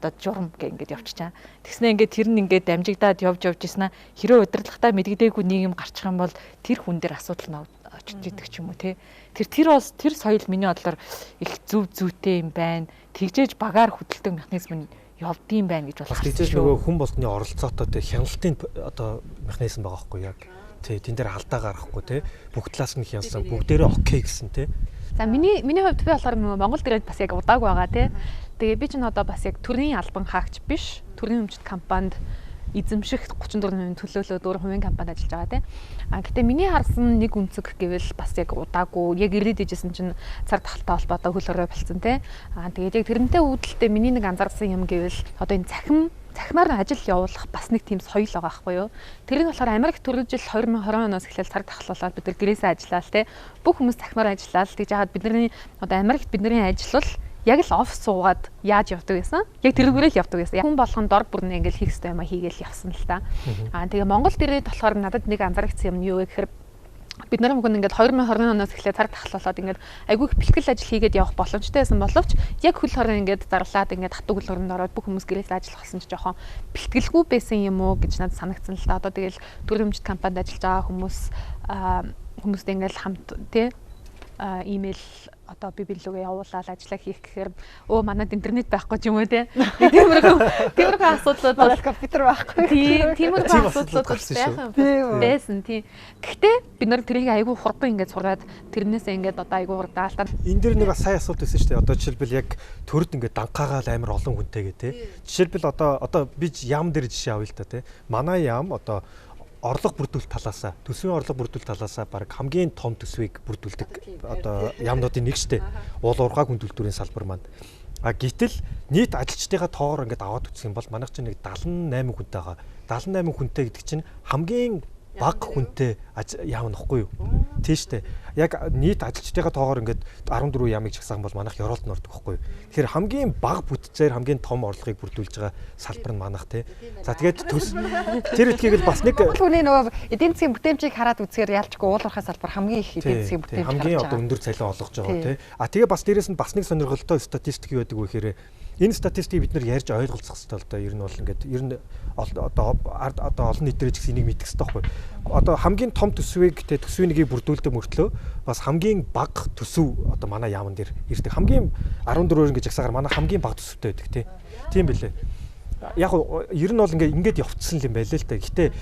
одоо журам гэ ингээд явчихжаа. Тэгснэ ингээд тэр нь ингээд дамжигдаад явж ийснаа хэрвээ удирдлагатай мэддэггүй нэг юм гарчих юм бол тэр хүн дээр асуудал нь очиж идэг ч юм уу те. Тэр бас тэр соёл миний бодлоор их зөв зүйтэй юм байна. Тэгжээж багаар хөдөлдөг механизм нь явдсан байна гэж болох. Тэгжээж нөгөө хүн болгоны оролцоотой те хяналтын одоо механизм байгаа байхгүй яг. Тэ тэн дээр алдаа гаргахгүй те. Бүх талаас нь хянсан бүгдээрээ окей гэсэн те. За миний хувьд би болохоор Монгол дээрээ бас яг удааг байгаа тий. Тэгээ би ч н одоо бас яг төрийн албан хаагч биш. Төрийн өмчт компанид эзэмших 34% төлөөлөөд өөр хувийн компанид ажиллаж байгаа тий. А гэтээ миний харсан нэг үнцэг гэвэл бас яг удаагүй яг ирээд ижсэн чинь цар тахалтай холбоотой хөл хорой болцсон тий. А тэгээд яг тэрнтэй үүдэлтэй миний нэг анзаарсан юм гэвэл одоо энэ цахимаар ажил явуулах бас нэг тийм соёл байгаа байхгүй юу. Тэр нь болохоор Америк түрүү жил 2020 оноос эхлээл цар тахал болоод бид нар гэрээсээ ажиллаал те. Бүх хүмүүс цахимаар ажиллаал. Тэгж яагаад бидний одоо Америкт бидний ажил бол яг л офис суугаад яаж явдаг байсан. Яг тэрүүгээрээ л явдаг байсан. Хүн болгон дор бүрнээ ингээл хийх ёстой юм а хийгээл явсан л та. Аа тэгээ Монгол дээрээ болохоор надад нэг анзаарчихсан юм нь юу вэ гэхээр бид нар мөн ингээд 2020 оноос эхлээд цар тахал болоод ингээд айгүй их бэлтгэл ажил хийгээд явах боломжтой байсан боловч яг хөл хорон ингээд зарлаад ингээд хатуу хөл хоронд ороод бүх хүмүүс гэрээс ажиллах болсон ч жоохон бэлтгэлгүй байсан юм уу гэж надад санагдсан л та. Одоо тэгэл төрийн өмчт компанид ажиллаж байгаа хүмүүс хүмүүстэй ингээд хамт тий имэйл одоо би бэлүүгээ явуулаад ажиллаа хийх гэхээр өө манад интернет байхгүй ч юм уу те. Тиймэрхүү асуудлууд бол компьютер байхгүй. Тиймэрхүү асуудлууд байх байсан тийм. Гэхдээ бид нар тэрийг айгүй хурдан ингээд сураад тэрнээсээ ингээд одоо айгүй хурдан алдаа. Энэ дэр нэг бас сайн асуулт байсан шүү дээ. Одоо жишээлбэл яг төрд ингээд данхаагаал амар олон хүнтэйгээ те. Жишээлбэл одоо би яам дээр жишээ авъя л та те. Манай яам одоо орлого бүрдүүлэлт талаасаа, төсвийн орлого бүрдүүлэлт талаасаа баг хамгийн том төсвийг бүрдүүлдэг одоо яамнуудын нэг штэ. Уул уурхай хүн үйлдвэрийн салбар маань. А гэтэл нийт ажилчдынхаа тоогоор ингээд аваад үзэх юм бол манайх чинь нэг 78 хүнтэй байгаа. 78 хүнтэй гэдэг чинь хамгийн бага хүнтэй яам нөхгүй юу? Тийм шүү дээ. Яг нийт ажилчдынхаа тоогоор ингээд 14 яамыг жагсаах бол манайх Ёроолд нь ордог байхгүй юу? Тэгэхээр хамгийн бага бүтцээр хамгийн том орлогыг бүрдүүлж байгаа салбар нь манайх тий. За тэгээд тэр этгийг л бас нэг Монгол хүний нөгөө эдийн засгийн бүтээмжийг хараад үзэхээр ялчгүй уул уурхай салбар хамгийн их эдийн засгийн бүтээмж хамгийн одоо өндөр цалин олгож байгаа тий. А тэгээ бас дээрэс нь бас нэг сонирхолтой статистик юу байдаг вэ гэхээр энэ статистикийг бид нар ярьж ойлголцох хэрэгтэй л доо. Ер нь бол ингээд ер нь одоо олон нийтээр ч гэсэн энийг мэдэх хэрэгтэй байхгүй. Одоо хамгийн том төсвийг те төсвийн нэгийг бүрдүүлдэг мөртлөө бас хамгийн бага төсөв одоо манай яамн дээр ирдэг. Хамгийн 14-өөр ингэж жагсаагаар манай хамгийн бага төсөвтэй байдаг те. Тийм билээ. Яг ер нь бол ингээд явцсан юм байлээ л та. Гэтэ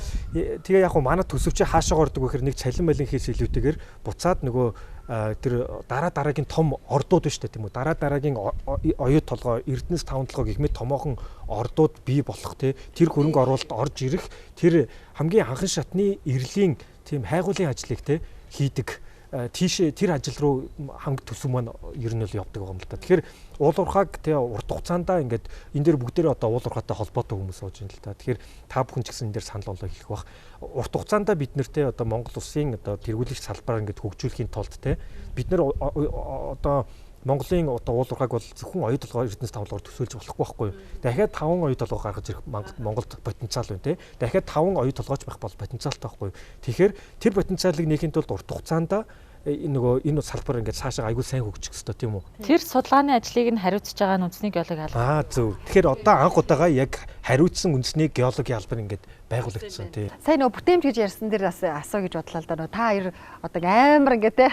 тэгээ яг манай төсөв чи хаашаа ордог вэ гэхээр нэг цалин малин хийс илүүтэйгээр буцаад нөгөө тэр дараа дараагийн том ордууд байна шүү дээ тийм үү. Дараа дараагийн оюут толгой, Эрдэнэс таван толгой гэх мэт томоохон ордууд бий болох те тэр хөрөнгө оруулалт орж ирэх тэр хамгийн анхан шатны эрлийн тийм хайгуулын ажлыг те хийдэг тийшээ тэр ажил руу хамаг төсөв маань ер нь бол явдаг байгаа юм л та. Тэгэхээр уул уурхайг те урт хугацаанд ингээд энэ дээр бүгдээрээ одоо уул уурхайтай холбоотой хүмүүс сууж байна л та. Тэгэхээр та бүхэн ч гэсэн энэ дээр санал онлоо хэлэх бах. Урт хугацаанд бид нэр те одоо Монгол улсын одоо тэргүүлэгч салбараар ингээд хөгжүүлэхийн тулд те бид нар одоо Монголын одоо уул уурхайг бол зөвхөн оюу толгой Эрдэнэс таван толгоор төсөөлж болохгүй байхгүй юу. Дахиад 5 оюу толгой гаргаж ирэх Монголд потенциал байна те. Дахиад 5 оюу толгойч байх бол потенциалтай байхгүй юу. Тэгэхээр тэр потенциалыг нээхийн тулд урт хугацаанд нөгөө энэ салбар ингээд цаашаа айгүй сайн хөгжих хэрэгтэй тийм үү. Тэр судалгааны ажлыг нь хариуцж байгаа нь үндэсний геологийн албар. Аа зөв. Тэгэхээр одоо анх удаага яг хариуцсан үндэсний геологийн албар ингээд байгуулагдсан тий. Сайн нөгөө бүтээмж гэж ярьсан дээр бас асуу гэж бодлоо л да. Нөгөө та хоёр одоо амар ингээд те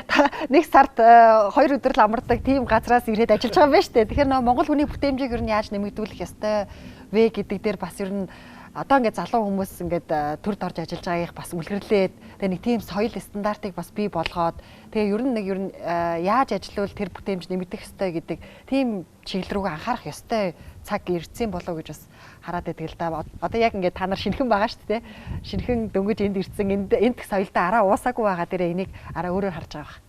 нэг сард 2 өдөр л амардаг тийм газраас ирээд ажиллаж байгаа юм байна шүү дээ. Тэгэхээр нөгөө Монгол хүний бүтээмжийг ер нь яаж нэмэгдүүлэх ёстой вэ гэдэг дээр бас ер нь одоо ингээд залуу хүмүүс ингээд төрд орж ажиллаж байгааг бас үлгэрлээд тэгээ нэг тийм соёл стандартыг бас бий болгоод тэгээ ер нь нэг ер нь яаж ажиллавал тэр бүтээмж нэмэгдэх ёстой гэдэг тийм чиглэл рүүгээ анхаарах ёстой цаг ирсэн болов уу гэж бас хараад байдаг л да. Одоо яг ингээд та нар шинэхэн байгаа шүү дээ. Шинэхэн дөнгөж энд ирсэн энд соёлтой араа уусаагүй байгаа дээрээ энийг араа өөрөөр харж байгаа байх.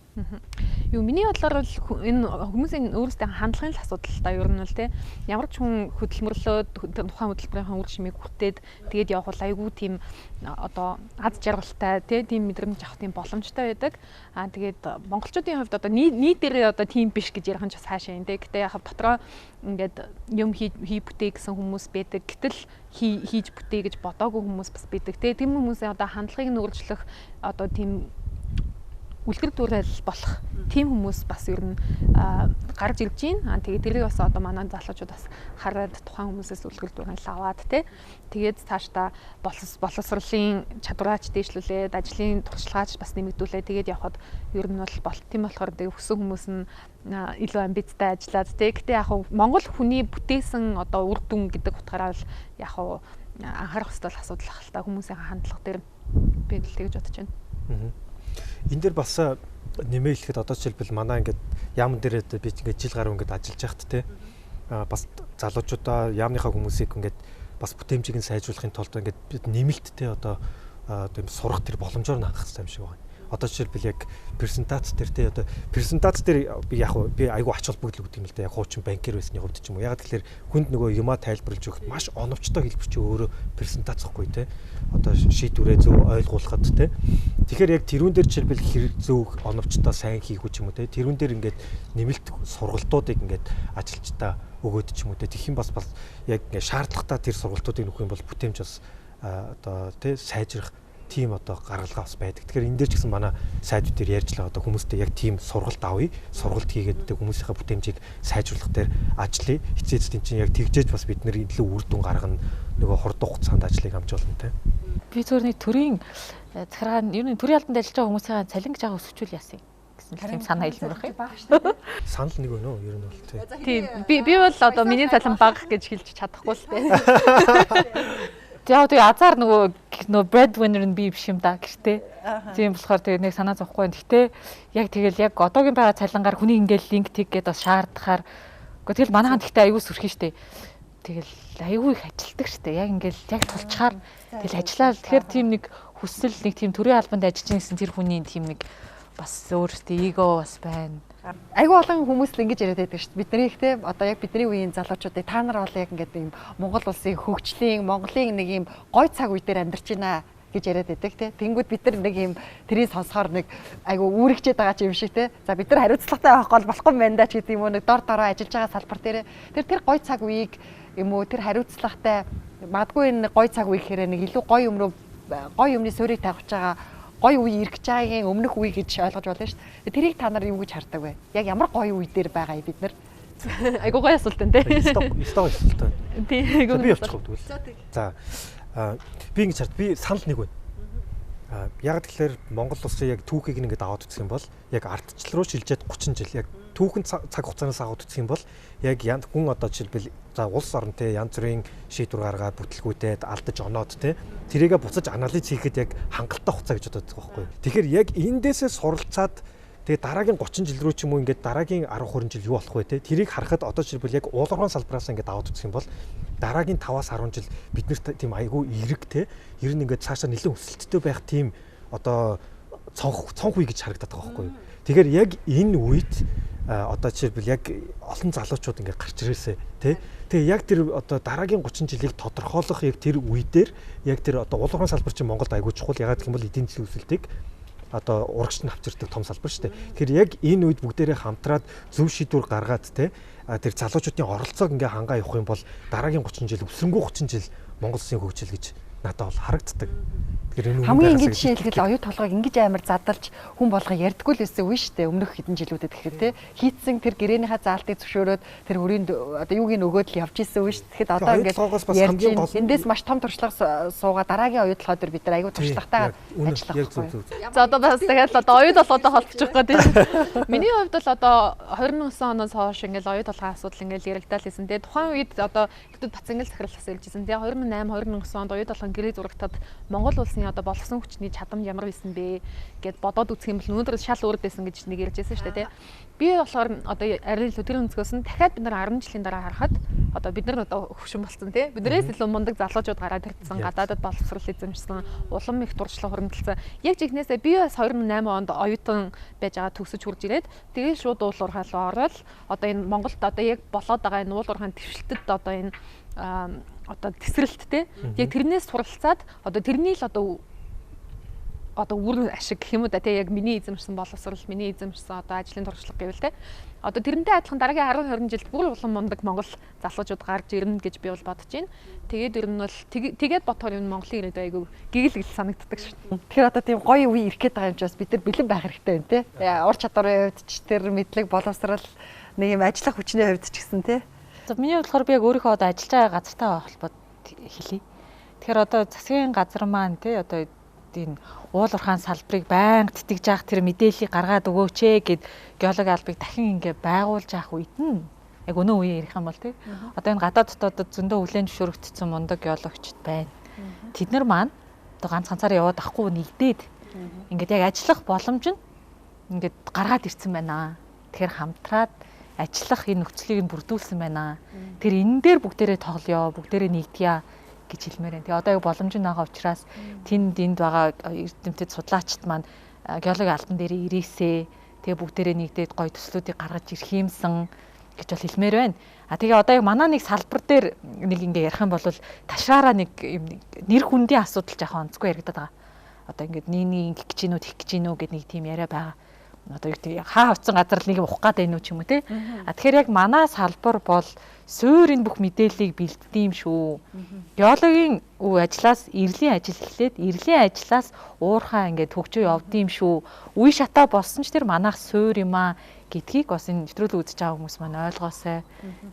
Юу миний бодлоор бол энэ хүмүүсийн өөрсдийн хандлагын л асуудал та ер нь бол те ямар ч хүн хөдөлмөрлөөд тухайн хөдөлмөрийн үр шимийг хүртээд тэгээд явах бол айгүй тийм одоо аз жаргалтай те тийм мэдрэмж авах тийм боломжтой байдаг. Аа тэгээд монголчуудын хувьд одоо нийтээрээ одоо тийм биш гэж ярих нь ч бас хаашаа юм те. Гэтэ яг дотроо ингээд юм хий бүтээ гэсэн хүмүүс байдаг. Гэтэл хийж бүтээ гэж бодоогүй хүмүүс бас байдаг те. Тийм хүмүүсийн одоо хандлагыг нөөцлөх одоо тийм үлгэр дуурайл болох тийм хүмүүс бас ер нь гарч ирж байна. Аа тэгээд тэрийг бас одоо манай залуучууд бас хараад тухайн хүмүүсээс үлгэр дуурайл аваад те. Тэгээд цаашдаа боловсролын чадвараач дээшлүүлээд ажлын туршлагаач бас нэмэгдүүлээ. Тэгээд явхад ер нь бол тийм болохоор тэгээд өссөн хүмүүс нь илүү амбицтай ажиллаад те. Гэтэ яг Монгол хүний бүтээсэн одоо үр дүн гэдэг утгаараа л яг анхаарах ёстой асуудал ах л та хүмүүсийн хандлага дээр би л тэгж бодож байна. Энэ дээр бас нэмээ хэлэхэд одоо жишээлбэл манай ингээд яамн дээр би ингээд жил гаруй ингээд ажиллаж байхад те бас залуучуудаа яамныхаа хүмүүсийг ингээд бас бүтээмжийг нь сайжруулахын тулд ингээд бид нэмэлттэй одоо тийм сурах тэр боломжоор нь хангах хэрэгтэй юм шиг байна. Одоо жишээлбэл яг презентац дээр те одоо презентац дээр би яг би айгүй ач холбогдол өгдөг юм л да. Яг хуучин банкер байсны хувьд ч юм уу. Яг тэгэхээр хүнд нөгөө юмаа тайлбарлаж өгөх маш оновчтой хэлбэр чи өөрөө презентац ихгүй те. Одоо шийдвэрээ зөв ойлгуулахад те. Тэгэхээр яг тэрүүн дээр жишээлбэл хэрэг зөв оновчтой сайн хийх үү ч юм уу те. Тэрүүн дээр ингээд нэмэлт сургалтуудыг ингээд ажилчдаа өгөөд ч юм уу те. Тэгэх юм бас яг ингээд шаардлагатай тэр сургалтуудыг нөхөх юм бол бүтээмж бас одоо те сайжрах тийм одоо гаргалгаа бас байдаг. Тэгэхээр энэ дээр ч гэсэн манай сайдууд дээр ярьж л одоо хүмүүстэй яг тийм сургалт авъя. Сургалт хийгээд тэг хүмүүсийнхээ бүтээмжийг сайжруулах дээр ажиллая. Эцээ эцдийн чинь яг тэгжээж бас бид нэр илүү үр дүн гаргана. Нөгөө хурдан хугацаанд ажлыг амжуулна те. Би зөвхөн нэг төрийн захиргаан ер нь төрийн албанд ажиллаж байгаа хүмүүсийн цалин гэж байгаа өсгчүүл яасан гэсэн тийм санаа илмөрөх юм. Санал нэг өнөө ер нь бол тийм. Би бол одоо миний цалин бага гэж хэлж чадахгүй л те. Яг тэгээ азар нөгөө breadwinner нь би биш юм да гэртээ. Тийм болохоор тэгээ нэг санаа зовхгүй байна. Гэтэ яг тэгэл яг одоогийн байгаа цалингаар хүний ингээл линк тэг гэдээ бас шаардахаар. Гэхдээ тэгэл манайхан тэгтээ аюу сүрхэн штэ. Тэгэл аюу их ажилтдаг штэ. Яг ингээл яг тулчхаар тэгэл ажиллаа. Тэгэхээр тийм нэг хүсэл нэг тийм төрийн албанд ажиллаж байсан тэр хүний тийм нэг бас өөртөө эго бас байна. Айгүй олон хүмүүс л ингэж яриад байдаг шүү дээ. Бидний их те одоо яг бидний үеийн залуучуудыг та нар бол яг ингээд ийм Монгол улсын хөгжлийн, Монголын нэг ийм гой цаг үе дээр амьдарч байна гэж яриад байдаг те. Тэнгүүд бид нар нэг юм тэрийг сонсохоор нэг айгу үүрэгчээд байгаа ч юм шиг те. За бид нар хариуцлагатай байхгүй бол болохгүй юм байна да ч гэдэг юм уу, нэг дор дороо ажиллаж байгаа салбар дээр тэр гой цаг үеийг юм уу, тэр хариуцлагатай магадгүй энэ гой цаг үе гэхээр нэг илүү гоё юм руу гоё юмны суурийг тавьж байгаа гоё үе ирэх гэж байгаагийн өмнөх үе гэж ойлгож болно шүү дээ. Тэрийг та нар юу гэж хардаг вэ? Яг ямар гоё үе дээр байгаа юм бид нар? Айгу гоё асуулт энэ те. Ёстой асуулт байна. Тий, айгу. Би явчих тэгвэл. За. Би ингэж хард. Би санал нэг байна. Яг тэгэхээр Монгол улсын яг түүхийг ингээд аваад үзэх юм бол яг ардчил руу шилжээд 30 жил яг түүхэн цаг хугацаанаас аваад үзэх юм бол яг хүн одоо жишээлбэл за улс орон те янз бүрийн шийдвэр гаргаад бүтлгүүтээд алдаж оноод те тэрийгэ буцаж анализ хийхэд яг хангалттай хугацаа гэж боддог байхгүй. Тэгэхээр яг эндээсээ суралцаад тэгээ дараагийн 30 жил рүү ч юм уу ингээд дараагийн 10 20 жил юу болох вэ те тэрийг харахад одоо жишээлбэл яг уулуурхайн салбараас ингээд аваад үзэх юм бол дараагийн 5-аас 10 жил бид нарт тийм айгүй эерэг те ер нь ингээд цаашаа нэлээд өсөлттэй байх тийм одоо цонх үе гэж харагдаад байгаа байхгүй. Тэгэхээр яг энэ үед одоо жишээлбэл яг олон залуучууд ингээд гарч ирээсэ тий. Тэгээ яг тэр одоо дараагийн 30 жилийг тодорхойлох яг тэр үе дээр яг тэр одоо уулуурхайн салбар чинь Монголд айгүй чухал. Ягаад гэх юм бол эдийн засгийн өсөлтийг одоо урагш нь авчирдаг том салбар шүү дээ. Тэгэхээр яг энэ үед бүгдээрээ хамтраад зөв шийдвэр гаргаад те тэр залуучуудын оролцоог ингээ хангаа явах юм бол дараагийн 30 жил өсрөнгөө 30 жил Монгол улсын хөгжил гэж надад бол харагддаг. Тэгэхээр энэ хамгийн энгийн жишээ хэлбэл оюу толгойг ингэж амар задалж хүн болго ярьдггүй л байсан үе шүү дээ. Өмнөх хэдэн жилүүдэд гэхэд те хийцэн тэр гэрээнийхаа заалтыг зөвшөөрөөд тэр хүрийн одоо юуг нь өгөөд л явж исэн үе шүү. Тэгэхэд одоо ингээд ярьж эндээс маш том туршлага суугаа дараагийн оюу толгой дээр бид нар аягүй туршлагатай ажиллах байхгүй. За одоо бас дахиад одоо оюу толгойтой холбочих гээд тийм. Миний хувьд бол одоо 2009 оноос хойш ингээд оюу толгойн асуудал ингээд яригдаал байсан те. Тухайн үед одоо Ихэвчүүд Бацангэл захирал бас ирж исэн те. 2008 2009 онд оюу толгойн гэрээ зурагтад Монгол улсын одоо болгосон хүчний чадамж ямар байсан бэ гэд бодоод үзэх юм бол өнөөдөр шал өөр байсан гэж нэг ярьж байсан шүү дээ тий. Би болохоор одоо арай илүү тэр өнцгөөс нь дахиад бид нар 10 жилийн дараа харахад одоо бид нар одоо хөвшин болсон тий. Биднээс илүү мундаг залуучууд гараад ирсэн, гадаадад боловсрол эзэмшсэн, улам их туршлага хуримтлсан. Яг жихнээсээ би бас 2008 онд оюутан байж байгаа төгсөж хурж ирээд тэгээд шууд уулуурхай руу ороод одоо энэ Монголд одоо яг болоод байгаа энэ уулуурхайн твшлтэд одоо энэ одоо тесрэлт те яг тэрнээс суралцаад одоо тэрний л одоо үр ашиг гэх юм уу да те яг миний эзэмшсэн боловсрол, миний эзэмшсэн одоо ажлын туршлага гэвэл те одоо тэрнтэй адилхан дараагийн 10 20 жилд бүр улам мундаг Монгол залуучууд гарч ирнэ гэж би бол бодож байна. Тэгээд ер нь бол тэгээд бодохоор энэ Монголын ирээдүй айгүй гэгэл гэл санагддаг шүү. Тэгэхээр одоо тийм гоё үе ирэх гээд байгаа юм чи бас бид нар бэлэн байх хэрэгтэй байна те. Ур чадварын хувьд ч тэр мэдлэг боловсрол нэг юм ажиллах хүчний хувьд ч гэсэн те. За миний хувьд болохоор би яг өөрийнхөө одоо ажиллаж байгаа газартай холбоод хэлье. Тэгэхээр одоо засгийн газар маань тий одоо энэ уулуурхайн салбарыг байнга тэтгэж явах тэр мэдээллийг гаргаад өгөөч ээ гэд геологийн албыг дахин ингээ байгуулж явах үед нь яг өнөө үеийн ярих юм бол тий одоо энэ гадаад дотоодод зөндөө хүлээн зөвшөөрөгдсөн мундаг геологчд байна. Тэд нар маань одоо ганц ганцаараа яваад ахгүй нэгдээд ингээд яг ажиллах боломж нь ингээд гаргаад ирсэн байна. Тэгэхээр хамтраад ажиллах энэ нөхцөлийг нь бүрдүүлсэн байна. Тэр энэ дээр бүгдээрээ тоглоё, бүгдээрээ нэгдъя гэж хэлмээр байна. Тэгээ одоо яг боломж нь байгаа учраас тэнд энд байгаа эрдэмтэд судлаачид маань геологийн албан дээр ирээсээ. Тэгээ бүгдээрээ нэгдээд гоё төслүүдийг гаргаж ирэх юмсан гэж бол хэлмээр байна. А тэгээ одоо яг манай нэг салбар дээр нэг ингээ ярих юм бол ташраараа нэг юм нэр хүндийн асуудал жоохон онцгүй яригадаад байгаа. Одоо ингээд нэг нэг ингэх гэж гинүү, тэгэх гэж гинүү гэд нэг тийм яриа байгаа. Одоо юу гэдэг хаа очсон газар л нэг юм ухах гээд байна уу ч юм уу те. А тэгэхээр яг манай салбар бол суур энэ бүх мэдээллийг бэлддэг юм шүү. Геологийн ажлаас эрлийн ажил эхлээд эрлийн ажлаас уурхаа ингээд хөгжөө явд юм шүү. Үе шатаа болсон ч тэр манайх суур юм аа гэдгийг бас энэ нэвтрүүлэг үзэж байгаа хүмүүс маань ойлгоосай.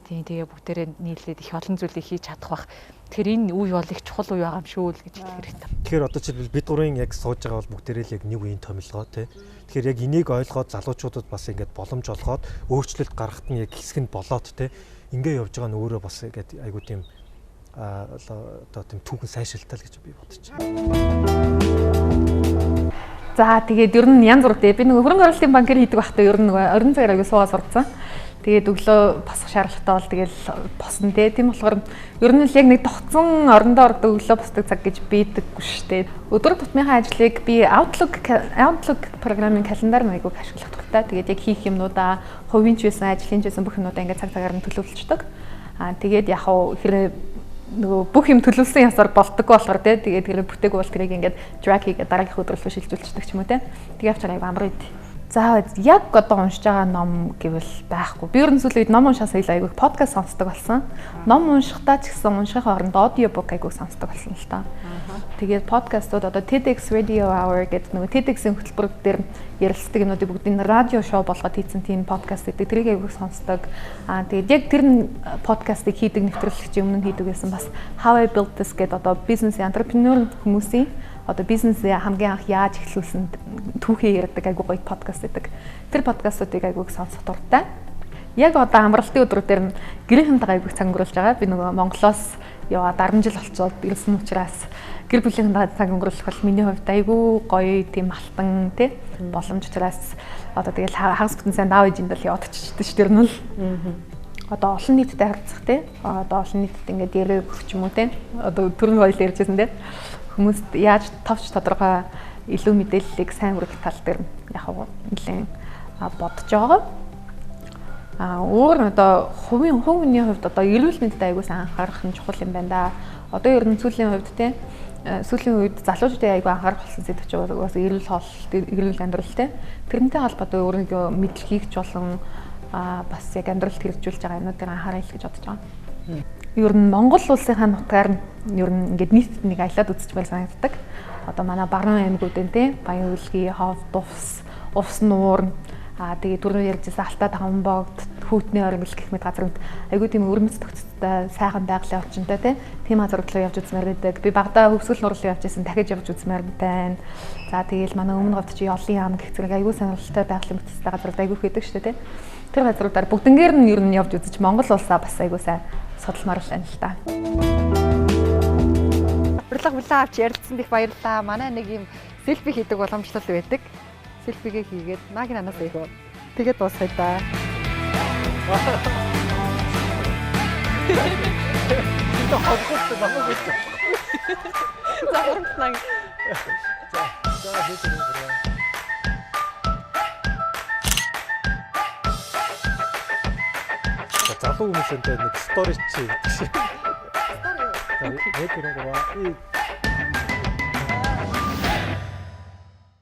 Тийм тэгээ бүгдээрээ нийлээд их олон зүйлийг хийж чадах бах. Тэгэхээр энэ үе бол их чухал үе байгаа юм шүү л гэж хэлэх хэрэгтэй. Тэгэхээр одоо жишээлбэл бид гурийн яг сууж байгаа бол бүгдээрээ л яг нэг үеийн томилгоо тий. Тэгэхээр яг энийг ойлгоод залуучуудад бас ингээд боломж олгоод өөрчлөлт гаргахад нь яг хэсэг нь болоод тий. Ингээ явж байгаа нь өөрөө бас ингээд айгуу тийм одоо тийм түүхэн сайшилтай л гэж би бодож байна. За тэгээд ер нь янз бүр дээ. Би нөгөө хөрөнгө оруулалтын банкэр хийдэг байхдаа ер нь нөгөө орон цагаар аягүй суугаа сурцсан. Тэгээд өглөө босох шаардлагатай бол тэгэл босно те. Тийм болохоор ер нь л яг нэг тогтсон орондоо ордог өглөө босдог цаг гэж бийдэггүй шүү дээ. Өдөр тутмынхаа ажлыг би Outlook програмын календар маягийг ашиглах дуртай. Тэгээд яг хийх юмнуудаа, хувийн ч байсан, ажлын ч байсан бүх юмнуудаа ингээд цаг цагаар нь төлөвлөждөг. Аа тэгээд яг хав хэрэг Нөгөө бүх юм төлөвлөсөн ясаар болдоггүй болохоор те, тэгээд тэр бүтээгүй бол тэрийг ингээд drag хийгээд дараагийнх өдөр рүү шилжүүлчихдэг ч юм уу те. Тэгээ авчаар аяг амар үйд. За яг одоо уншиж байгаа ном гэвэл байхгүй. Би ер нь сүүлийн үед ном уншаас илүү айгүй подкаст сонсдог болсон. Ном уншихдаа ч гэсэн уншихын оронд аудиобук айгүй сонсдог болсон л та. Тэгээд подкастууд одоо TEDx Radio Hour гэдэг нөгөө TEDx-ийн хөтөлбөр дээр ярилцдаг юмнуудыг бүгдийг радио шоу болгоод хийсэн тийм подкаст гэдэг. Тэрийг айгүй сонсдог. Аа тэгээд яг тэр подкастыг хийдэг нэвтрүүлэгч өмнө нь хийдэг байсан бас How I Built This гэдэг одоо бизнес entrepreneur хүмүүсийн одоо бизнесээ хамгийн анх яаж эхлүүлсэн түүхээ ярьдаг айгүй гоё подкаст гэдэг. Тэр подкастуудыг айгүй сонсох дуртай. Яг одоо амралтын өдрүүдээр нь гэрийнхэнтэйгээ айгүй цаг өнгөрүүлж байгаа. Би нөгөө Монголоос яваад 10 жил болцоод ирсэн учраас гэр бүлийнхэнтэйгээ цаг өнгөрүүлэх бол миний хувьд айгүй гоё тийм алтан тий боломж учраас одоо тэгэл хагас бүтэн сайн аав ээжинд л яваад очижтэй ш тэр нь л. Одоо олон нийтэд харьцах тий. Одоо олон нийтэд ингээд яриа өгөх ч юм уу тий. Одоо түрүүн хоёул ярьжсэн тий. Хүмүүст яаж товч тодорхой илүү мэдээллийг сайн хүргэх тал дээр яг нэлээд бодож байгаа. А өөр одоо хувийн хүний хувьд одоо эрүүл мэндэд аягүй сайн анхаарах нь чухал юм байна да. Одоо ер нь сүүлийн хувьд те сүүлийн үед залуучуудын аягүй анхаарах болсон сэдв чинь бас эрүүл хооллолт, эрүүл амьдрал те. Тэрнтэй холбоотой өөрийнхөө мэдлэгийг ч болон бас яг амьдралд хэрэгжүүлж байгаа юмнууд дээр анхаарал гэж бодож байгаа. Ер нь Монгол улсынхаа нутгаар нь ер нь ингээд нийт нэг аялаад үзчихмээр санагддаг. Одоо манай баруун аймагуудын те Баян-Өлгий, Хов, Дувс, Увс нуур, тэгээд түрүү ярьжсэн Алтай Таванбогд, Хүүтний оргил гэх мэт газрууд айгүй тийм өрмөц тогтцтой, сайхан байгалийн орчинтой те тийм газрууд руу явж үзмээр байдаг. Би багадаа Хөвсгөл нуур руу явж исэн, дахиж явж үзмээр байна. За тэгээл манай өмнө говьд чи Ёлын яам гэх зэрэг айгүй сонирхолтой байгалийн бүтцтэй газрууд айгүй их байдаг шүү дээ те. Тэр газруудаар бүгднгээр нь ер нь явж үзэж Монгол улсаа бас айгүй сайн судалмаар л байна л та. Урилга бүлээн авч ярилцсанд их баярлалаа. Манай нэг юм селфи хийдэг боломжтой байдаг. Селфигээ хийгээд наагийн анаас айхуу. Тэгээд дуусгая да. Энэ хогтой намайг үл. За хурамтлаа. За за хийх юм. Залуу хүмүүсэнтэй нэг стори чи. Стори. 1 2 3.